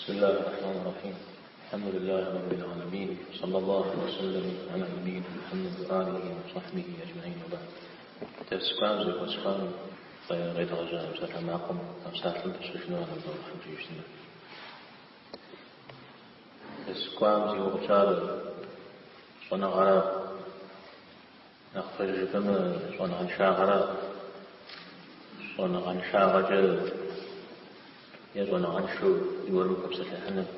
بسم الله الرحمن الرحيم. الحمد لله رب العالمين. صلى الله وسلم على نبينا محمد وآله وصحبه أجمعين وبعد. Дерс кӏуам зэхуэсхам къедгъэжьа псалъэмакъым а псалъэм пыщэжыну Алыхьым жиӏэщтмэ. Дерс кӏуам зи гугъу тщӏар щӏэныгъэра, нэхъ пэжу жыпӏэмэ щӏэныгъэншагъэра, щӏэныгъэншагъэкӏэ е щӏэныгъэншэу зыгуэрым хэпсэлъыхьыныр,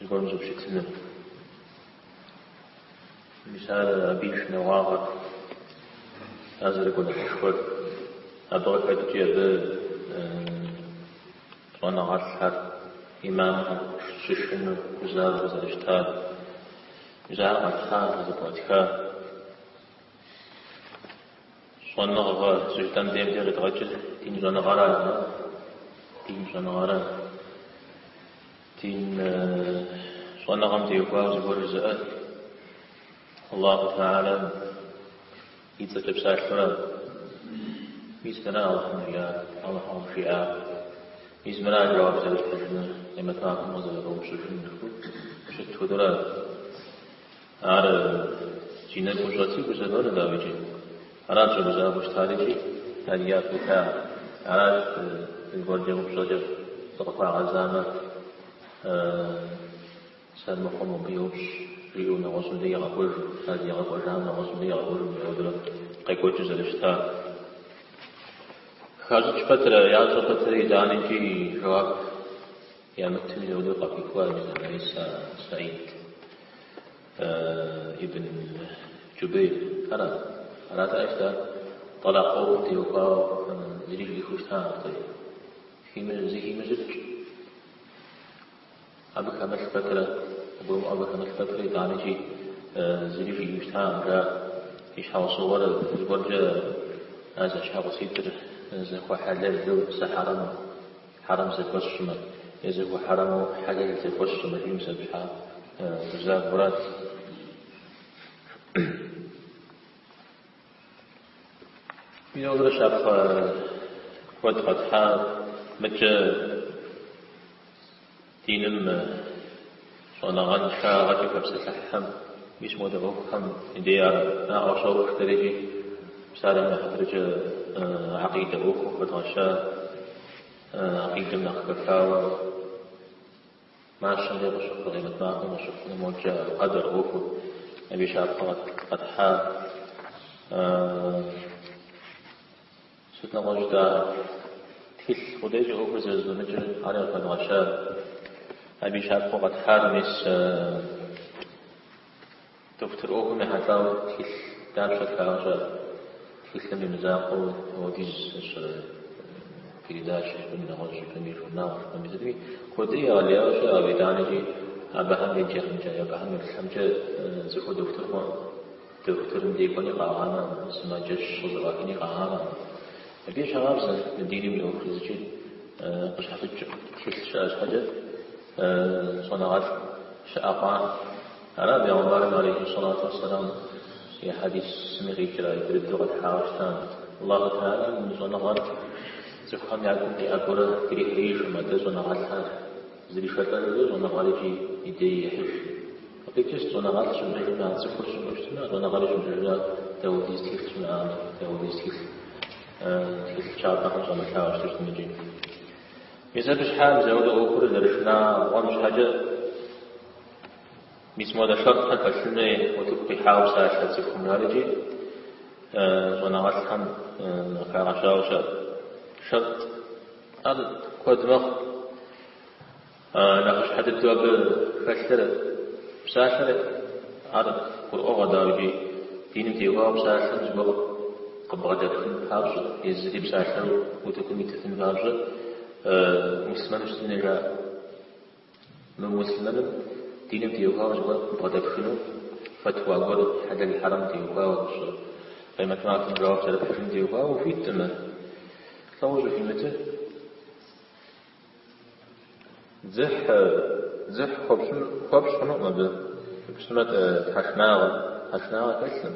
зыгуэрым зепщытыныр. Мис ар абы и шынагъуагъэр, ар зэрыгуэныхьышхуэр, абы къыхэкӏкӏи абы щӏэныгъэлӏхэр, имамхэр щышынэу, гузавэу зэрыщытар. Мис ар къэтхьа, зэпкърытха. Щӏэныгъэ щыжытӏэм дей мыбдеж къидгъэкӏыр дин щӏэныгъэра, дин щӏэныгъэра. Дин щӏэныгъэм теухуауэ зыгуэр жызыӏэр Аллаху Тэхьэлам и цӏэкӏэ псалъэура. Мис мыра Алыхьым жиӏар, Алыхьым жиӏар. Мис мыра жэуап зэрытхьыжынур, Къемэт махуэм къызэрыщӏэупщӏыжынур щыт хуэдэура. Ар зи нэгум щӏэтыр гузэвэну, дауикӏи. Арат щӏэгузавэу щытар икӏи ар япэ ита. Аращ зыгуэркӏэ упщӏэкӏэ зыкъыхуагъэзамэ, сэр мыхъум мобы еупщӏ, жиӏэу нэгъуэщӏым дей игъэкӏуэжу, ар зигъэкӏуэжам нэгъуэщӏым дей игъэкӏуэжу апхуэдэурэ къекӏуэкӏыу зэрыщытар. Хащӏыкӏ пэтрэ, ящӏэ пэтрэ итӏанэкӏи жэуап ямытым апхуэдэу къахуихуа мис а Саид ибн Джубейр. Ара? Аратэкъэ щыта? Тӏэлакъ ӏуэхум теухуауэ зыри жиӏэу щытакъым. Зыхимыщӏыкӏ. Абы хэмылъ пэтрэ, гурымыӏуэ абы хэмылъ пэтрэ итӏанэкӏи зыри жиӏэу щытакъым, жаӏэ. И щхьэусыгъуэр зыгуэркӏэ а зэщхьэгъуситӏыр зэхуэхьэлэлу сэ хьэрэм Хьэрэм зэхуэсщӏмэ, е зэхуэхьэрэму хьэлэл зэхуэсщӏмэ, жиӏэу мис абы щхьа гузавэурат. Мис апхуэдэ щапхъэ куэд къэтхьа мыкӏэ диным щӏэныгъэншагъэкӏэ хэпсэлъыхьхэм, мис модэ ӏуэхухэм и дей ар наӏуэ щохъу дэри икӏи псалъэм и хьэтыркӏэ акъидэ ӏуэхуу къыхэдгъэща акъидэм нэхъ хэхауэ мащэм дей къыщыхъу, къемэт махуэм къыщыхъуну мокӏэ къэдэр ӏуэхур, абы и щапхъэ къэтхьа. Сыт нэгъуэщӏ дэ тхылъ къудейкӏэ ӏуэхур зэрызэфӏэмыкӏыр ари къыхэдгъэща. Абы и щапхъэу къэтхьар мис дохутыр ӏуэхум ехьэлӏауэ тхылъ дапщэ тхауэ щыӏэ. Тхылъым и мызакъуэу апхуэдиз передачэ жыпӏэми, нэгъуэщӏ жыпӏэми, журнал жыпӏэми, сытми куэдри егъэлеяуэ щыӏэ, ауэ итӏанэкӏи абыхэм еджэхэмкӏэ, абыхэм еплъхэмкӏэ цӏыхур дохутыр хъуӏым. Дохутырым дей кӏуэни къагъанэкъым, сымаджэщ къызэӏуахыни къагъанэкъым. Абы ещхьыркъабзэ мы диным и ӏуэхур зыкӏи къыщхьэщыкӏкъым. Тхылъ щыӏэ щхьэкӏэ щӏэныгъэлӏ щыӏэ хъуакъым. Ара бегъымбарым алейхи сэлату уэсселам и хьэдисми къикӏрэ япэ дыдэу къэтхьауэ щытам. Аллаху Тэхьэлам и щӏэныгъэр цӏыхухэм я гум къиӏэбурэ дрихьеижым, атӏэ щӏэныгъэлӏхэр зришэлӏэжурэ щӏэныгъэр икӏи и дей ехьыж. Къикӏыр сыт щӏэныгъэлӏ щымыӏэжмэ, а цӏыхур щымыӏэу щытмэ, щӏэныгъэри щымыӏэжмэ, дауэдиз тхылъ щымыӏамэ, дауэдиз тхылъ тхылъ кӏапэхэм щӏэмылъауэ щыту щытмэ икӏи. Мис абы щхьа мис ауэдэ ӏуэхур зэрышынагъуэм щхьэкӏэ мис модэ шэртхэр хэлъын хуей утыку къихьауэ псалъэ цӏыхум жаӏэр икӏи щӏэныгъэлӏхэм къыхагъэщауэ щыӏэ. Шэрт ар куэд мэхъу. Нэхъыщхьэ дыдэу абы хэлъыр псалъэр ар гурыӏуэгъуэ дауикӏи, диным теухуауэ псалъэм зыгуэр къыбгъэдэпхын папщӏэ, езыри псалъэу утыкум итыфын папщӏэ, муслъымэну щытын хуей жаӏэ. Мымуслъымэным диным теухуауэ зыгуэр бгъэдэпхыну фэтуа гуэр хьэлэл хьэрэм теухуауэ, къемэт махуэм жэуап зэрыпхьыжын теухуауэ ухуиткъым. Лӏо ущӏыхуимытыр. Дзыхь, дзыхь хуэпщӏ хъунукъым абы. Жыпӏэмэ, тхьэшынагъэ, тхьэшынагъэ хэлъым.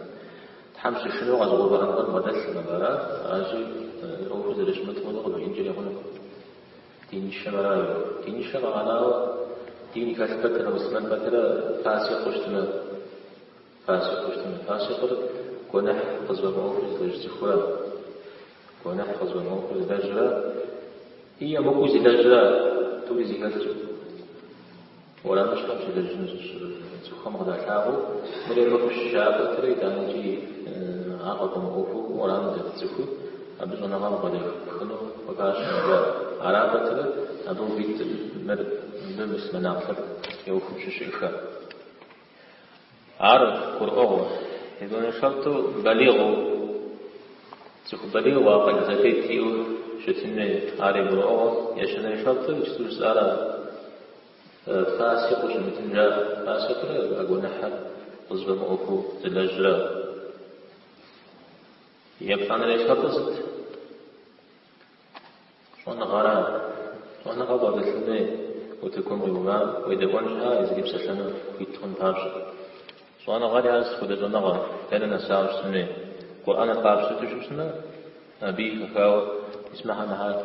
Тхьэм щышынэу къэзыгъэувыӏэн гуэр бгъэдэлъым абы, ара? Аращи, ӏуэхур зэрыщымытым хуэдэу къыбжиӏэнкӏэри хъунукъым. Диныншэм ара? Диныншэ къэгъэнауэ, дин хэлъ пэтрэ, муслъымэн пэтрэ фасикъыу щытмэ, фасикъыу щытмэ. Фасикъыр гуэныхь къызыфӏэмыӏуэхуу зылэжь цӏыхура? Гуэныхь къызыфӏэмыӏуэхуу зылэжьра? И емыкӏуу зылэжьра? Тӏури зэхэлъщ. Уэрамыщхьэм щилэжьыну цӏыхухэм къыдалъагъуу, мыр емыкӏущ жаӏэ пэтрэ, итӏанэ икӏи ар къыфӏэмыӏуэхуу уэрамым дэт цӏыхур абы щӏэныгъэ бгъэдэхыну хуэфащэкъым жаӏэ. Ара пэтрэ абы ухуиткъым, мыр мыбы муслъымэнагъ лъэпкъ ӏуэхум щыщыӏыхэ. Ар гурыӏуэгъуэ. Етӏуанэ шэрту балигъыу, цӏыху балигъыу акъыл зэтет иӏэу щытын хуей, ари гурыӏуэгъуэ. Ещанэ шэртыр иджыпсту жысӏара? Фасикъыу щымытын жаӏэ. Фасикъыр а гуэныхьыр къызыфӏэмыӏуэхуу зылэжьрэ. Еплӏанэрей шэртыр сыт? Щӏэныгъэра? Щӏэныгъэ бгъэдэлъын хуей утыкум къиувам уедэӏуэн щхьа езыри псэлъэну хуит хъун папщӏэ. Щӏэныгъэри ар сыт хуэдэ щӏэныгъэ, дэнэ нэсауэ щытын хуей? Къурӏэныр къапщту щытмэ, абыи хэхауэ мис мыхьэр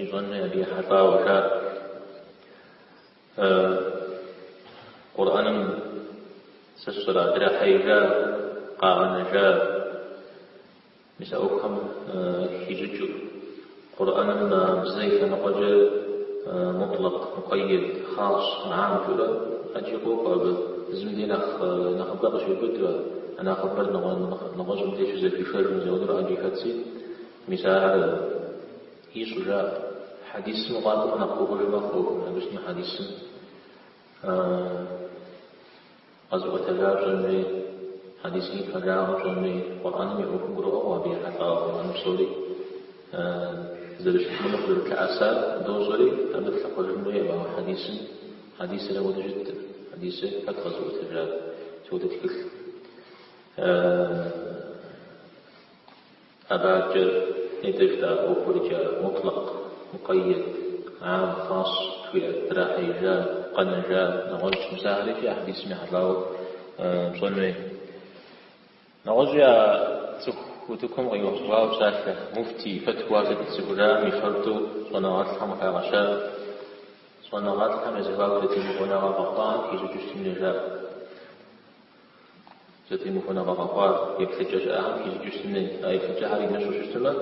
ищӏэн хуей абы ехьэлӏауэ жаӏэ. Къурӏэным сэ сщӏэрэ драхьеижа, къагъэнэжа, мис а ӏуэхухэм хищӏыкӏыу. Къурӏэным бзэ и лъэныкъуэкӏэ мутлакъ, мукъэйед, хъас, гьам жиӏэурэ ӏэджи къокӏуэ абы. Зым дей нэхъыбэ къыщиубыду, а нэхъыбэр нэгъуэщӏым дей щызэхуишэжу зэуэдурэ ӏэджи хэтси, мис ахэр ищӏу жаӏэ. Хьэдисым укъакӏуэмэ нэхъ гугъуж мэхъу ӏуэхур, абы щытмэ хьэдисым къэзыӏуэтэжар пщӏэн хуей, хьэдисым и пэжагъыр пщӏэн хуей, Къурӏэным и ӏуэхум гурыӏуэгъуэ абы ехьэлӏауэ Къурӏэн псори зэрыщытынур къызэрытлъэӏэсар дощӏэри, абы дылъыхъуэжын хуейкъым, ауэ хьэдисым, хьэдисыр апхуэдэу щыткъым, хьэдисыр хэт къэзыӏуэтэжар, сыт хуэдэ тхылъ? Абы адэкӏэ нетӏэ жытӏа ӏуэхур иджы мутлакъ, мукъэйед, гьам, хъас жиӏэ, драхьеижа, къэнэжа, нэгъуэщӏ мис ахэр икӏи а хьэдисым ехьэлӏауэ пщӏэн хуей. Нэгъуэщӏи а цӏыху утыкум къигъэщӏауэ псалъэ муфтий, фэтуа зыхужаӏэм и шэртӏу щӏэныгъэлӏхэм къыхагъэща, щӏэныгъэлӏхэм я зэхуаку зэтемыхуэныгъэ къэхъуахэм хищӏыкӏыу щытын хуей жаӏэ. Зэтемыхуэныгъэ къэхъуа еплъыкӏэ щыӏэхэм хищӏыкӏыу щытын хуей. А еплъыкӏэхэр имыщӏэу щытмэ,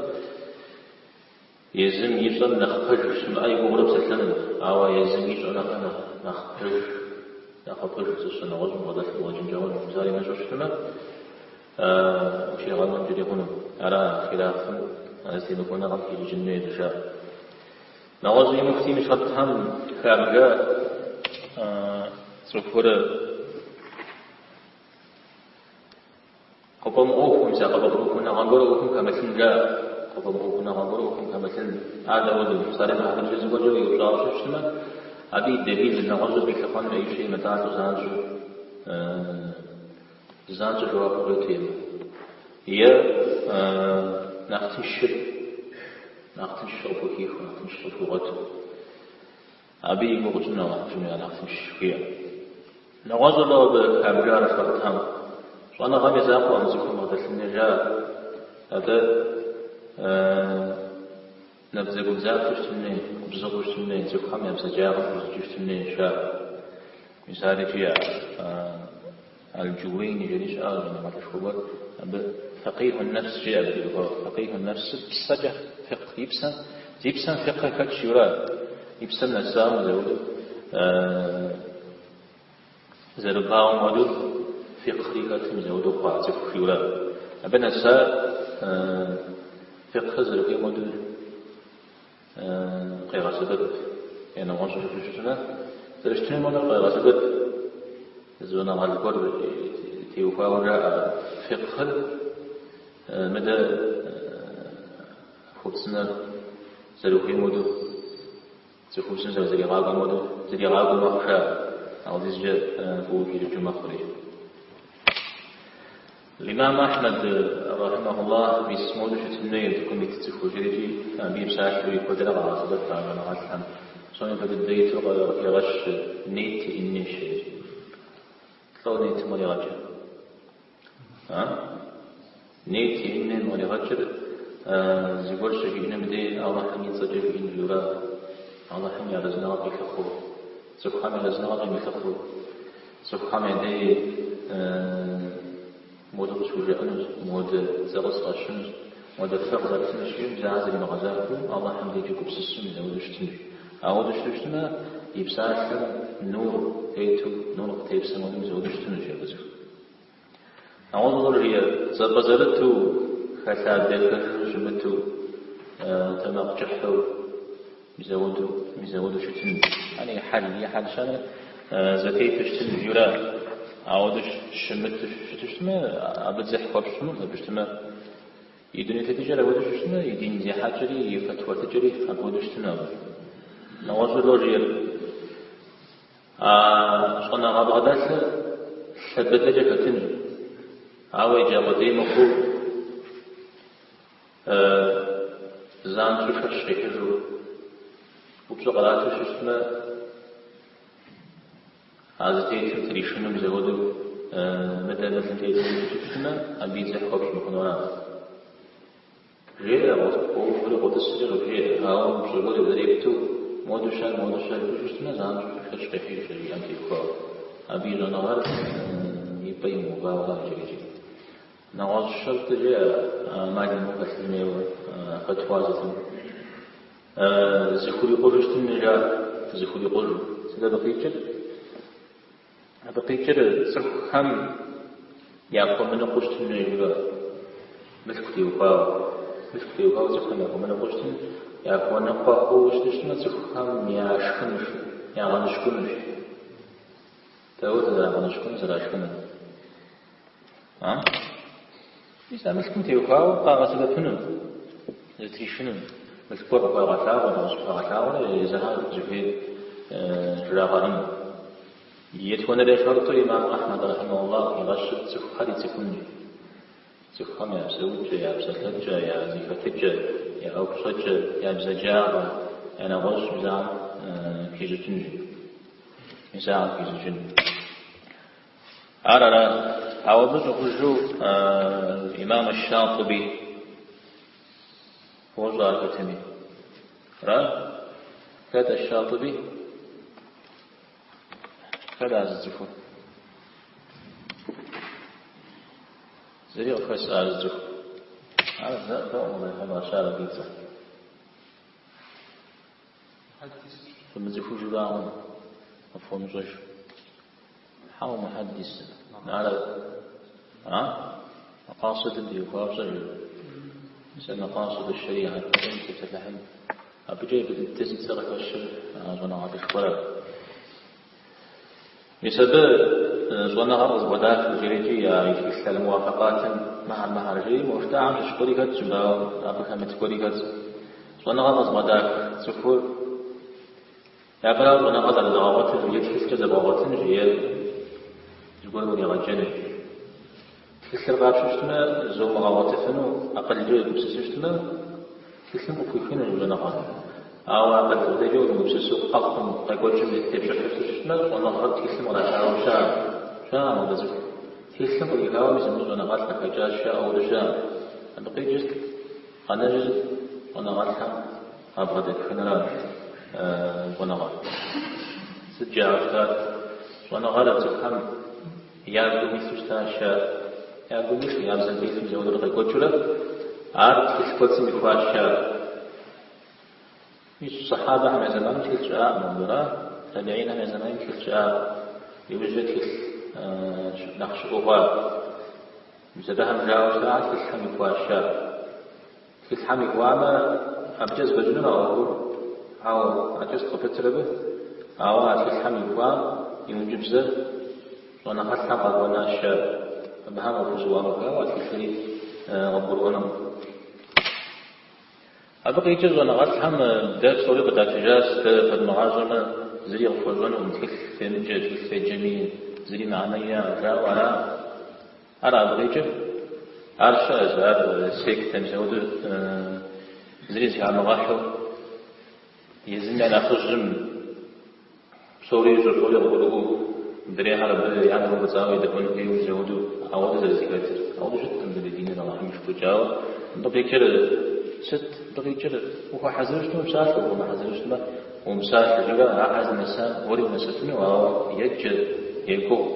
езым ищӏэм нэхъ пэж щымыӏэ и гугъэурэ псэлъэну, ауэ езым ищӏэм нэхърэ нэхъ пэж, нэхъыфӏыж зыщӏэ нэгъуэщӏым бгъэдэлъу къыщӏэкӏынкӏэ хъуну. Мис ар имыщӏэу щытмэ, ущигъэнэнкӏэри хъуну. Ара хилафым а зэтемыхуэныгъэм хищӏыкӏын хуей жаӏэ. Нэгъуэщӏи муфтийм и шэртӏхэм хабжэ цӏыхур къыфӏэмыӏуэхум, мис а къыфӏэмыӏуэхуныгъэ гуэр ӏуэхум хэмылъын жаӏэ. Къыфӏэмыӏуэхуныгъэ гуэр ӏуэхум хэмылъын. Ар дауэдэу? Псалъэм и хьэтыркӏэ зыгуэркӏэ уеупщӏауэ щытмэ, абы и дэлил нэгъуэщӏыр къилъыхъуэнрэ и щхьэ емылӏалӏэу занщӏэу занщӏэу жэуап къыуету е нэхъ тыншыр, нэхъ тыншыр къыпхухихыу, нэхъ тыншыр къыпхуигъуэту. Абы и гугъу тщӏынукъым, жымыӏэ нэхъ тынш жиӏэ. Нэгъуэщӏыр лӏо абы хабжар шэртӏхэм? Щӏэныгъэм и закъуэкъым цӏыхум бгъэдэлъын хуейр жаӏэ. Атӏэ набдзэгубдзаплъэу щытын хуей, губзыгъэу щытын хуей, цӏыхухэм я бзаджагъэм хищӏыкӏыу щытын хуей жаӏэ. Мис ар икӏи Аль-Джувейни жери щыӏащ щӏэныгъэлӏышхуэ гуэр. Абы фэкъихун нэфс жеӏэ абы теухуауэ. Фэкъихун нэфсыр псэкӏэ фикъ и псэм, зи псэм фикъыр хэтщ жиӏэурэ, и псэм нэсауэ мызэуэду зэрыбауэм хуэдэу фикъри хэтым мызэуэду хъуа цӏыху жиӏэурэ. Абы нэса фикъыр зэрыхуейм хуэдэу къегъэсэбэп, е нэгъуэщӏу жыпӏэу щытмэ, зэрыщытынум хуэдэу къегъэсэбэп. Зы щӏэныгъэлӏ гуэр теухуауэ жаӏэ фикъхыр мыдэ хупцӏынэр зэрыхуейм хуэдэу, цӏыхубзым зэрызэригъакӏуэм хуэдэу зэригъакӏуэ мэхъу жаӏэ, апхуэдизкӏэ фӏыуэ хищӏыкӏыу мэхъури. Имам Ахьмэд, рахьимэхуллах, мис моду щытын хуей утыкум ит цӏыхур жери икӏи абы и псалъэуи куэдрэ къагъэсэбэп а щӏэныгъэлӏхэм. Псом япэ дыдэ иту къыхегъэщ нейт иӏэн хуейщ. Лӏо нейтым къригъэкӏыр? А? Нейт иӏэн хуейм къригъэкӏыр. Зыгуэр щыжиӏэным дей Алыхьым и цӏэкӏэ жиӏэн жиӏэурэ, Алыхьым и арэзыныгъэ къилъыхъуэу, цӏыхухэм я арэзыныгъэ къимылъыхъуэу, цӏыхухэм я дей модэ къысхужаӏэнущ, модэ цӏэ къысфӏащынущ, модэ фэ къызэплъынущ жиӏэу мис ахэр зэримыгъэзахуэу Алыхьым дежкӏэ гупсысэу мис ауэдэу щытынущ. Ауэдэу щыту щытмэ, и псалъэм нур тету, нур къытепсэм хуэдэу мис ауэдэу щытынущ абы цӏыху. Нэгъуэщӏыр жиӏэр, зэпӏэзэрыту, хэлъа дахэжу щымыту, тэмакъкӏыхьу, мис ауэдэу, мис ауэдэу щытын. Ар и хьэл, и хьэл-щэныр зэтету щытын жиӏэурэ, ауэдэу щымыту щыту щытмэ, абы дзыхь хуэпщӏ хъунукъым, абы щытмэ, и дуней тетыкӏэр апхуэдэу щытмэ, и дин зехьэкӏэри, и фэтуэ тыкӏэри апхуэдэу щытыну абы. Нэгъуэщӏыр лӏо жиӏэр. А щӏэныгъэ бгъэдэлъыр лъэ быдэкӏэ хэтын, ауэ еджа къудей мыхъуу занщӏэу шэч къихьыжу упщӏэ кърату щытмэ, а зытетым тришыну мис апхуэдэу мыдэ мылым тету щытмэ, абы и дзыхь хуэпщӏ мыхъуну ара. Жеӏэ, къоуври къотӏысри къыбжеӏэ, ауэ упщӏэ гуэр зэрепту, моду щэ, моду щэ жыпӏэу щытмэ, занщӏэу шэч къехьыж жиӏэм теухуауэ. Абы и щӏэныгъэр и пӏэ имыувауэ ара иджырикӏи. Нэгъуэщӏ шэртӏ жеӏэ, ӏэмал имыӏэу хэлъын хуейуэ фэтуа зытым. Зыхурикъужу щытын жаӏэ, зыхурикъужу. Сыт абы къикӏыр? Абы къикӏыр цӏыхухэм яхуэмыныкъуэу щытын хуей жиӏэу, мылъку теухуауэ. Мылъку теухуауэ цӏыхухэм яхуэмыныкъуэу щытын, яхуэныкъуэ хъууэ щыту щытмэ, цӏыхухэм яшхынущ, ягъэныщкӏунущ. Дауэ зэрагъэныщкӏунур, зэрашхынур? А? Мис а мылъкум теухуауэ къагъэсэбэпыну, зытришыну, мылъку гуэр къыхуагъэлъагъуэ, нэгъуэщӏ къыхуагъэлъагъуэрэ езыхэр зыхуейр жрагъэӏэну. Етхуанэрей шэртӏу имам Ахьмэд рахьимэхуллахь къыхигъэщыр цӏыхухэр ицӏыхун. Цӏыхухэм я псэукӏэ, я псэлъэкӏэ, я зэхэтыкӏэ, я ӏуэху щӏэкӏэ, я бзаджагъэ, я нэгъуэщӏ мис ахэр хищӏыкӏын. Мис ахэр хищӏыкӏын. Ар ара? Ауэ абы щӏыгъужу имам аш-Шатиби фощӏэ ар хэтми. Ара? Хэт аш-Шатиби? Хэт ар зыцӏыхур? Зыри къыхэс ар зыцӏыху. Ар зэ-тӏэу къызэрыхэдгъэщар абы и цӏэр. Фымыцӏыхужуракъым, къыфхуэмыщӏэж. Хьэуэ, мухьэддис. Ар, а? Мэкъасыдым теухуауэ пщӏэжыр. Мис а мэкъасыд аш-шэрихьэ тепсэлъыхьын. Абыкӏэ япэ дыдэ зи цӏэ къыхэщыр щӏэныгъэлӏышхуэра. Мис абы щӏэныгъэр къызыбгъэдахыр жери икӏи и тхылъ Аль-Муафакъатым мыхьэр мыхьэр жери, мыуштахэм щыщ гуэри хэтщ, ауэ абы хэмыт гуэри хэтщ. Щӏэныгъэр къызыбгъэдах цӏыхур япэрауэ щӏэныгъэ зэрызэгъэгъуэтыр е тхылъкӏэ зэбгъэгъуэтынщ, е зыгуэрым уригъэджэнущ. Тхылъыр къапщтэу щытмэ, зомыгъэгъуэтыфыну акъылкӏэ уегупсысу щытмэ, тхылъым къыпхуихынущ щӏэныгъэр. Ауэ акъыл къудейкӏэ уемыгупсысу къэхъум, къекӏуэкӏым тепщӏыхьу щытмэ, щӏэныгъэр тхылъым кърахауэ щыӏэ. Щыӏэкъым абы цӏыху. Тхылъым кърихауэ мис мыбы щӏэныгъэлӏ къыхэкӏащ, жаӏэу ауэдэ щыӏэкъым. Абы къикӏыр сыт? Къэнэжыр сыт? Щӏэныгъэлӏхэм къабгъэдэпхынра щӏэныгъэр? Сыт жаӏэу щытар? Щӏэныгъэр цӏыхухэм я гум илъу щытащ, я гум илъу, я бзэм телъу мис ауэдурэ къекӏуэкӏыурэ, ар тхылъ кӏуэцӏым ихуащ жаӏэ. Мис сахьабэхэм я зэманым тхылъ щыӏакъым ауэдэра, табиинхэм я зэманым тхылъ щыӏакъым, иужькӏэ тхылъ нэхъ щыӏэу хъуа. Мис абыхэм жаӏэу щытар тхылъхэм ихуащ жаӏэ. Тхылъхэм ихуамэ, абыкӏэ зэфӏэкӏынура а ӏуэхур? Хьэуэ, абыкӏэ сыт къыпытыр абы? Ауэ а тхылъхэм ихуам и ӏункӏыбзэр щӏэныгъэлӏхэм къахуэнащ жаӏэ. Абыхэм къыхузэӏуамыхауэ а тхылъри къыбгурыӏуэнукъым. Абы къикӏыр щӏэныгъэлӏхэм дэ псори къыдатыжащ, дэ фэдмыгъащӏэмэ, зыри къыфхуэщӏэнукъым, тхылъ фемыджэ, тхылъ феджэми, зыри мыхьэнэ иӏэкъым, жаӏэу ара? Ара абы къикӏыр? Ар щыӏэщ, ар сектэ, мис апхуэдэу зыри зыхамыгъэхьэу, езым я нэхъыжьым псори ищӏэу, псори къыгурыӏуэу, мыдрейхэр абы я нэр уфӏыцӏауэ едэӏуэн хуейуэ мис апхуэдэу, ауэдэу зэрызэхэтыр. Ауэдэу щыткъым дэ ди диныр Алыхьым и шыкуркӏэ, ауэ мыбы къикӏыр. Сыт абы къикӏыр? Ухуэхьэзыру щытмэ, упсалъэ, ухуэмыхьэзыру щытмэ, умыпсалъэ жиӏэурэ, ахэр здынэсам уэри унэсыфыну, ауэ еджэ, егугъу,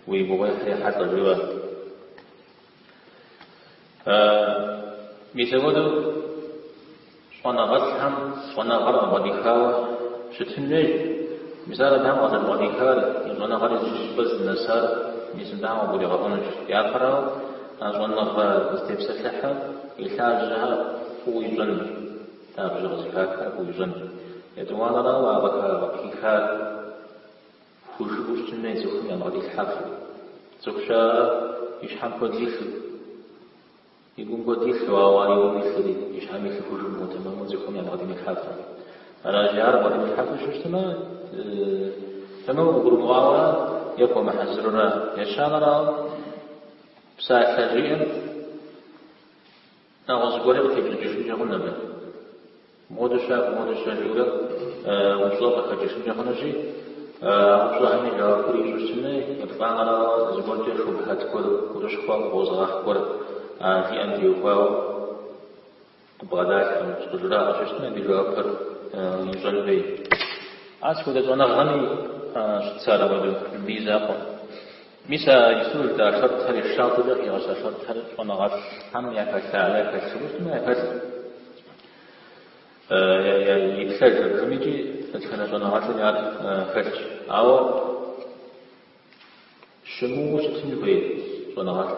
уи гугъуехьыр ехьэлӏэ жиӏэурэ. Мис апхуэдэу щӏэныгъэлӏхэм щӏэныгъэр къабгъэдихауэ щытын хуейщ. Мис ар абыхэм къазэрыбгъэдихар, и щӏэныгъэри зыщӏыпӏэ здынэсар, мис мыбыхэм къыбгуригъэӏуэнущ. Япэрауэ, а щӏэныгъэ зытепсэлъыхьыр и лъабжьэхэр фӏыуэ ищӏэн, лъабжьэ къызыхахар фӏыуэ ищӏэн. Етӏуанэрауэ, а къыхихар хужыӏэу щытын хуей цӏыхум ябгъэдилъхьэфу. Цӏыху щыӏэ и щхьэм куэд илъу. И гум куэд илъу, ауэ ар и гум илъри, и щхьэм илъыр хужымыӏэу тэмэму цӏыхум ябгъэдимылъхьэфу. Аращи, ар бгъэдимылъхьэфу щыщытмэ, тэмэму къыгурымыӏуауэрэ е хуэмыхьэзырурэ. Ещанэрауэ, псалъэ жиӏэм нэгъуэщӏ зыгуэри къытепщӏыкӏыжынкӏэ хъун абы. Мыуэду щэ, мыуэду щэ жиӏэурэ упщӏэ къыхэкӏыжынкӏэ хъунущи, а упщӏэхэми жэуапыр ищӏу щытын хуей, еплӏанэрауэ, зыгуэркӏэ шубхьэт гуэр, гурыщхъуэ къозыгъэхь гуэр а жиӏэм теухуауэ къыбгъэдалъхьэу къыжраӏэу щытмэ, абы и жэуапыр ищӏэн хуей. Ар сыт хуэдэ щӏэныгъэми щытщ ар апхуэдэу, мыбы и закъуэ. Мис а иджыпсту жытӏа шэртхэр, Шатӏибий къыхигъэща шэртхэр щӏэныгъэлӏхэм яхэлъа, яхэлъ жыпӏэу щытмэ, яхэлъ. Иплъэж абыхэм икӏи дэтхэнэ щӏэныгъэлӏми ар хэлъщ. Ауэ щымыуэу щытын хуей щӏэныгъэлӏ.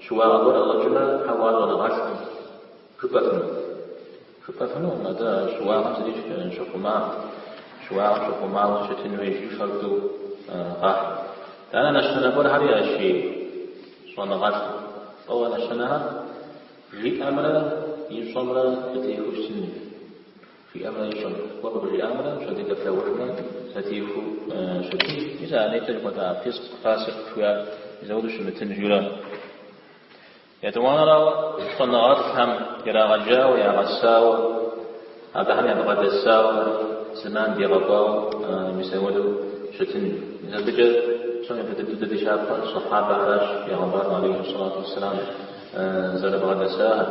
Щыуагъэ гуэр ӏэщӏэкӏмэ, хьэуэ, ар щӏэныгъэлӏкъым. Жыпӏэфыну? Жыпӏэфынукъым, атӏэ щыуагъэм зыри щыхъума, щыуагъэм щыхъумауэ щытын хуейщ шэрту къахь. Итӏанэ нэщэнэ гуэрхэр иӏэщи щӏэныгъэлӏ. Лӏо нэщэнэхэр? Жиӏэмрэ ищӏэмрэ зэтехуэу щытын. Жиӏэмрэ ищӏэм. Уэ къыбжиӏамрэ пщэдей дэплъагъужмэ зэтехуэу щытын. Мис а нетӏэ жыхуэтӏа фискъ, фасикъ жыхуиӏар мис апхуэдэу щымытын жиӏэурэ. Етӏуанэрауэ, щӏэныгъэлӏхэм ирагъэджауэ, ягъэсауэ, абыхэм ябгъэдэсауэ, зэман дигъэкӏуауэ мис апхуэдэу щытын. Мис абыкӏэ псом япэ дыдэу дэ ди щапхъэр сэхьабэхэращ, Пейгъэмбарым алейхи сэлату уэсселам зэрыбгъэдэсахэр,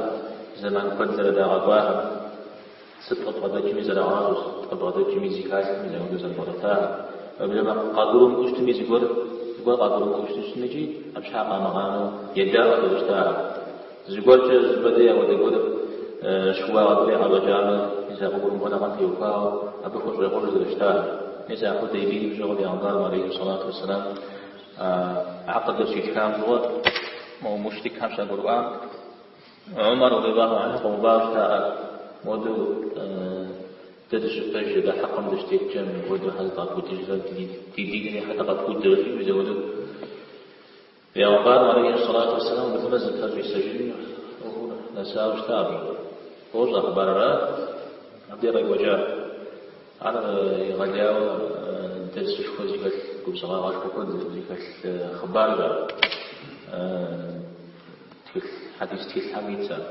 зэман куэд зэрыдагъэкӏуахэр, сыт къыбгъэдэкӏми зэрагъащӏэу, сыт къыбгъэдэкӏми зыхалъхьэми мис апхуэдэу зэрыбгъэдэтахэр. Уеблэмэ къагурымыӏуэу щытми зыгуэр, зыгуэр къагурымыӏуэу щытми икӏи абы щхьа къамыгъанэу едаӏуэу зэрыщытахэр. Зыгуэркӏэ зыщӏыпӏэ дей апхуэдэ гуэр щыуагъэ гуэр яӏэщӏэкӏамэ, мис а къыгурымыӏуэныгъэм теухуауэ абы хущӏегъуэжу зэрыщытахэр. Мис а Хьудейбием щыгъуэ Пейгъэмбарым алейхи сэлату уэсселам акъдыр щитхам щыгъуэ мо мушрикхэм щагурыӏуам, Умар радиаллаху анху къэувауэ щытаӏэ, модэу дэ дыщыпэжкӏэ, дэ хьэкъым дыщытеткӏэ, мыпхуэдэу щхьэ зыкъэпудыжрэ, ди динри щхьэ дыкъэпудрэ жиӏэу мис апхуэдэу. Пейгъэмбарым алейхи сэлату уэсселам уеблэмэ зыпэщӏисэжын ӏуэхур нэсауэ щыта абы. Фощӏэ хъыбарыр, абдей къекӏуэкӏа. Ар егъэлеяуэ дерсышхуэ зыхэлъ, губзыгъагъэшхуэ куэд зыхэлъ хъыбарщ ар. Тхылъ, хьэдис тхылъхэм итщ ар.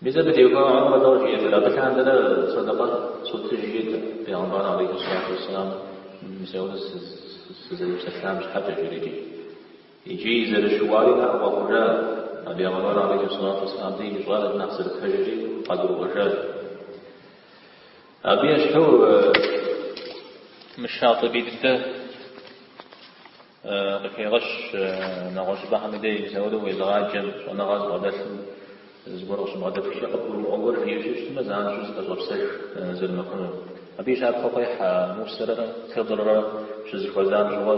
Мис абы теухуауэ Умар лӏо жиӏэт, абы лъандэрэ сэдэкъэ сотыж жиӏэт Пейгъэмбарым алейхи сэлату уэсселам мис ауэдэ сызэрепсэлъам щхьэкӏэ жиӏэри. Икӏи зэрыщыуари наӏуэ къэхъужа, а Пейгъэмбарым алейхи сэлату уэсселам дей ищӏар нэхъ зэрыпэжри къагурыӏуэжащ. Абы ещхьу мы Шатӏибий дыдэ къыхегъэщ нэгъуэщӏыпӏэхэм и дей мис ауэдэу уезыгъаджэм, щӏэныгъэ зыбгъэдэлъым зыгуэр къыщыбгъэдэпхкӏэ къыбгурымыӏуэ гуэр жиӏэу щытмэ, занщӏэу зыпэщӏэпсэж зэрымыхъунур. Абы и щапхъэу къехь Мусэрэ Хъидыррэ щызэхуэзам щыгъуэ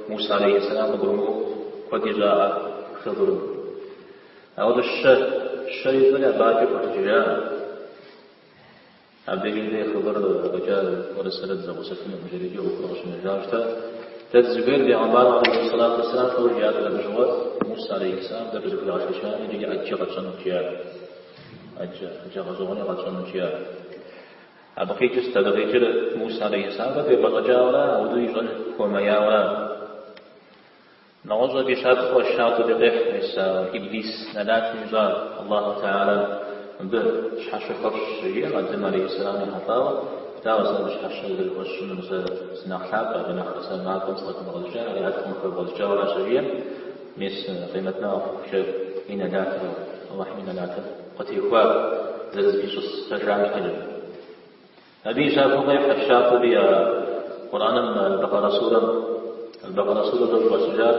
Мусэ алейхи сэлам къыгурымыӏуэу куэд ищӏаӏэ Хъидырым. Ауэдэу щэ, щэ ищӏэри абы адэкӏэ хуэтыжыжа. Абдежым дей Хъыдыр афӏэкӏа уэрэ сэрэ дызэгъусэфынукъым, жери икӏи ӏуэхур къыщынэжауэ щыта. Дэ дызыхуейр Бегъымбарым алейхи сэлату уэсселам лӏо жиӏат абы щыгъуэ, Мусэ алейхи сэлам тӏэкӏу зыхуигъэшэчами, иджыри ӏэджэ къэтщӏэнут, жиӏат. ӏэджэ, ӏэджэ гъэщӏэгъуэни къэтщӏэнут, жиӏат. Абы къикӏыр сыт? Абы къикӏыр Мусэ алейхи сэлам тӏэкӏу епӏэщӏэкӏауэра, ауэдэу ищӏэн хуэмеяуэра? Нэгъуэщӏ абы и щапхъэу Шатӏибий къехь, мис а Иблис нэлатым ищӏар, Аллаху Тэхьэлэ мыбы щхьэщэ хуэфщӏ щыжиӏэм, Адэм алейхи сэлам ехьэлӏауэ, дауэ сэ абы щхьэщэ зэрыхуэсщӏынур, сэ сынэхъ лъапӏэ, абы нэхърэ сэ мафӏэм сыкъыхебгъэщӏыкӏа, ари ӏэткъым къыхебгъэщӏыкӏауэ ара щыжиӏэм, мис къемэт махуэм хъухукӏэ и нэлатыр, Аллахьым и нэлатыр. къытехуар зэрызэфӏищӏысэжам щхьэкӏэ. Абы и щапхъэу къехь аш-Шатӏиби а Къурӏэным Аль-Бакъарэ сурэм, Аль-Бакъарэ сурэр щӏыфӏащыжар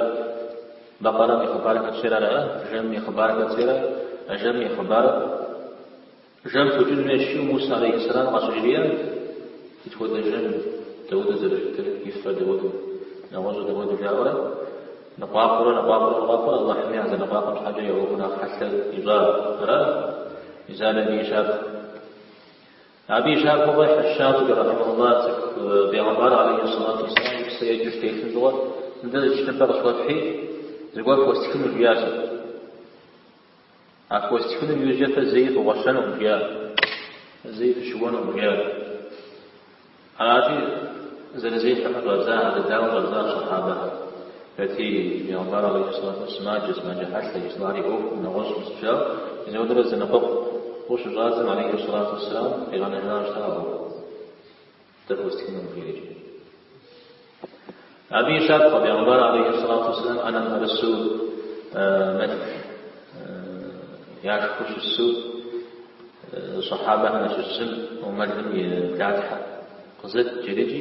Бакъарэм и хъыбар хэтщ ара, жэмым и хъыбар хэтщ ара, а жэмым и хъыбар жэм фукӏын хуейщ жиӏэу Мусэ алейхи сэлам къащыжриӏам, сыт хуэдэ жэм дауэду зэрыщытыр, и фэр дауэду, нэгъуэщӏыр дауэду жаӏэурэ, ныкъуакъуэурэ, ныкъуакъуэурэ, ныкъуакъуэурэ Аллахьми а зэныкъуакъуэм щхьэкӏэ я ӏуэхур нэхъ хьэлъэ ищӏа, ара? Мис ар абы и щапхъэ. Абы и щапхъэу къехь аш-Шатӏиби рахьимэхуллах цӏыху бегъымбар алейхи сэлату уэсселам и псэ еджэу щытелъым щыгъуэ, мыдэ зы тхылъымпӏэ къысхуэфхьи, зыгуэр фхуэстхыну жиӏащ. А фхуэстхынум иужькӏэ фэ зэи фыгъуэщэнукъым, жиӏа. Зэи фыщыуэнукъым, жиӏа. Арати, зэрызехьэхэм щӏадза, зэдауэу щӏадзащ сэхьабэхэр. Хэти бегъымбар алейхи сэлату сымаджэ, сымаджэ хьэлъэ, жысӏар и ӏуэхум, нэгъуэщӏ мыс жаӏэу, мис ауэдурэ зэныкъуэкъуу щыщӏадзэм алейхи сэлату уэсселам къигъэнэжауэ щыта а ӏуэхур. Дэ фхуэстхынум жиӏэкӏэ. Абы и щапхъэ бегъымбар алейхи сэлату уэсселам ӏэнэм пэрысу мэл яшхыу щысу сэхьабэхэм ящыщ зым мэлым и блатхьэ къызэт жерикӏи,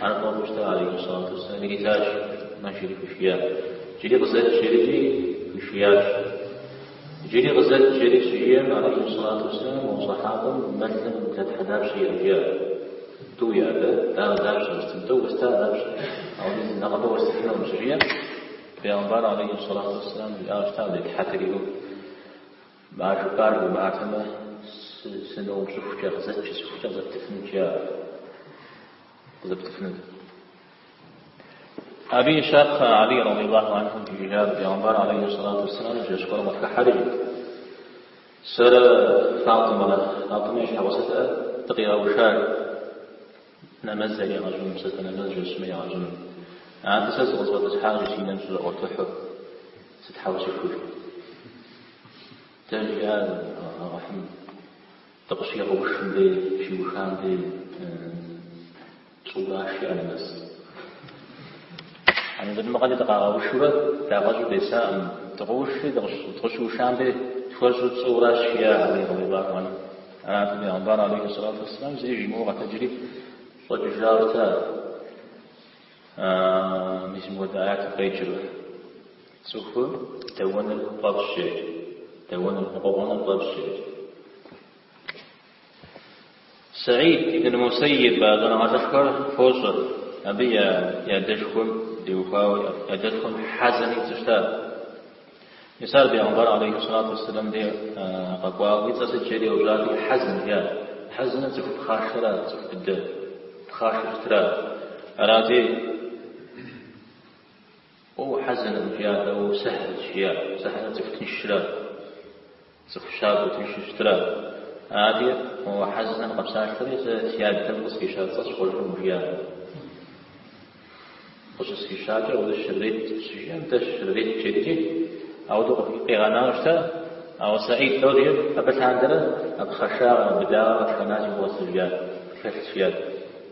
ар фӏэфӏу щыта алейхи сэлату уэсселам иритащ, мэ жери хуишиящ. Иджыри къызэт жерикӏи хуишиящ. Иджыри къызэт жери щыжиӏэм, алейхи сэлату уэсселам мо сэхьабэм мэлым блатхьэ дапщэ иӏэ жиӏащ. Тӏу иӏэ, дауэ дапщэ уэстын? Тӏэу уэста дапщэ? Ауэ нэхъыбэ уэстыфынукъым щыжиӏэм, бегъымбар алейхи сэлату уэсселам жиӏауэ щыта, абдей тхьэ триӏуэу. А жыпӏар жумыӏатэмэ, сыноупщӏыхукӏэ, къызэт жысӏэхукӏэ къызэптыфынут, жиӏа, къызэптыфынут. Абы и щапхъэ Алий радиаллаху анхум жиӏэжар бегъымбар алейхи сэлату уэсселам жэщ гуэрым къытхыхьэри, сэрэ Фатимэрэ, Фатимэ и щхьэгъусэтэӏэ, дыкъигъэушар нэмэз яригъэщӏыну, псапэ нэмэз жэщым яригъэщӏыну. Арати, сэ сыкъызэфӏэтӏысхьащ, си нэм сыщӏэӏуэтыхьу, сытхьэусыхыу. Дэ жиӏа Алыхьым дыкъыщигъэушым дей, щиухам дей тщӏыуращ жиӏа нэмэз. Анэдэлъхубзэкӏэ дыкъагъэушурэ дагъэщӏу десаӏым. Дыкъоушри дыкъыщыушам дей тхуэщӏу тщӏыуращ жиӏа Алий радиаллаху анху. Арати, бегъымбар алейхи сэлату уэсселам зыри жимыӏэу къэтэджри щӏэкӏыжауэ щыта. Мис мыпхуэдэ аятыр къеджэурэ. Цӏыхур дэуэныр фӏэфӏщ жери. Дэуэныр, ныкъуэкъуэныр фӏэфӏщ жери. Саид ибн Мусэйиб а щӏэныгъэлӏышхуэр фощӏэ. Абы и адэшхуэм теухуауэ и адэшхуэм Хьэзэн и цӏэу щыта. Мис ар бегъымбар алейхи сэлату уэсселам дей къэкӏуауэ, уи цӏэр сыт жери еупщӏати, Хьэзэн жиӏа. Хьэзэныр цӏыху пхъашэра, цӏыху быдэ пхъашэу щытра. Арати, Уэ у-Хьэзэнкъым жиӏа, атӏэ уэ у-Сэхьлщ жиӏа. Сэхьлыр цӏыху тыншра, цӏыху щабэу тыншу щытра. Арати, мо Хьэзэн къэпсалъэри, сэ си адэм къысфӏища цӏэр схъуэжынукъым жиӏа. Къыщысфӏищакӏэ, ауэдэ щрырет щыжиӏэм, дэ щрырет жерикӏи, ауэдэу къигъэнауэ щыта. Ауэ Саид лӏо жиӏэм, абы лъандэрэ а пхъашагъэ, быдагъэ къытхэнащ си гугъэщ жиӏа, тхэлъщ жиӏат.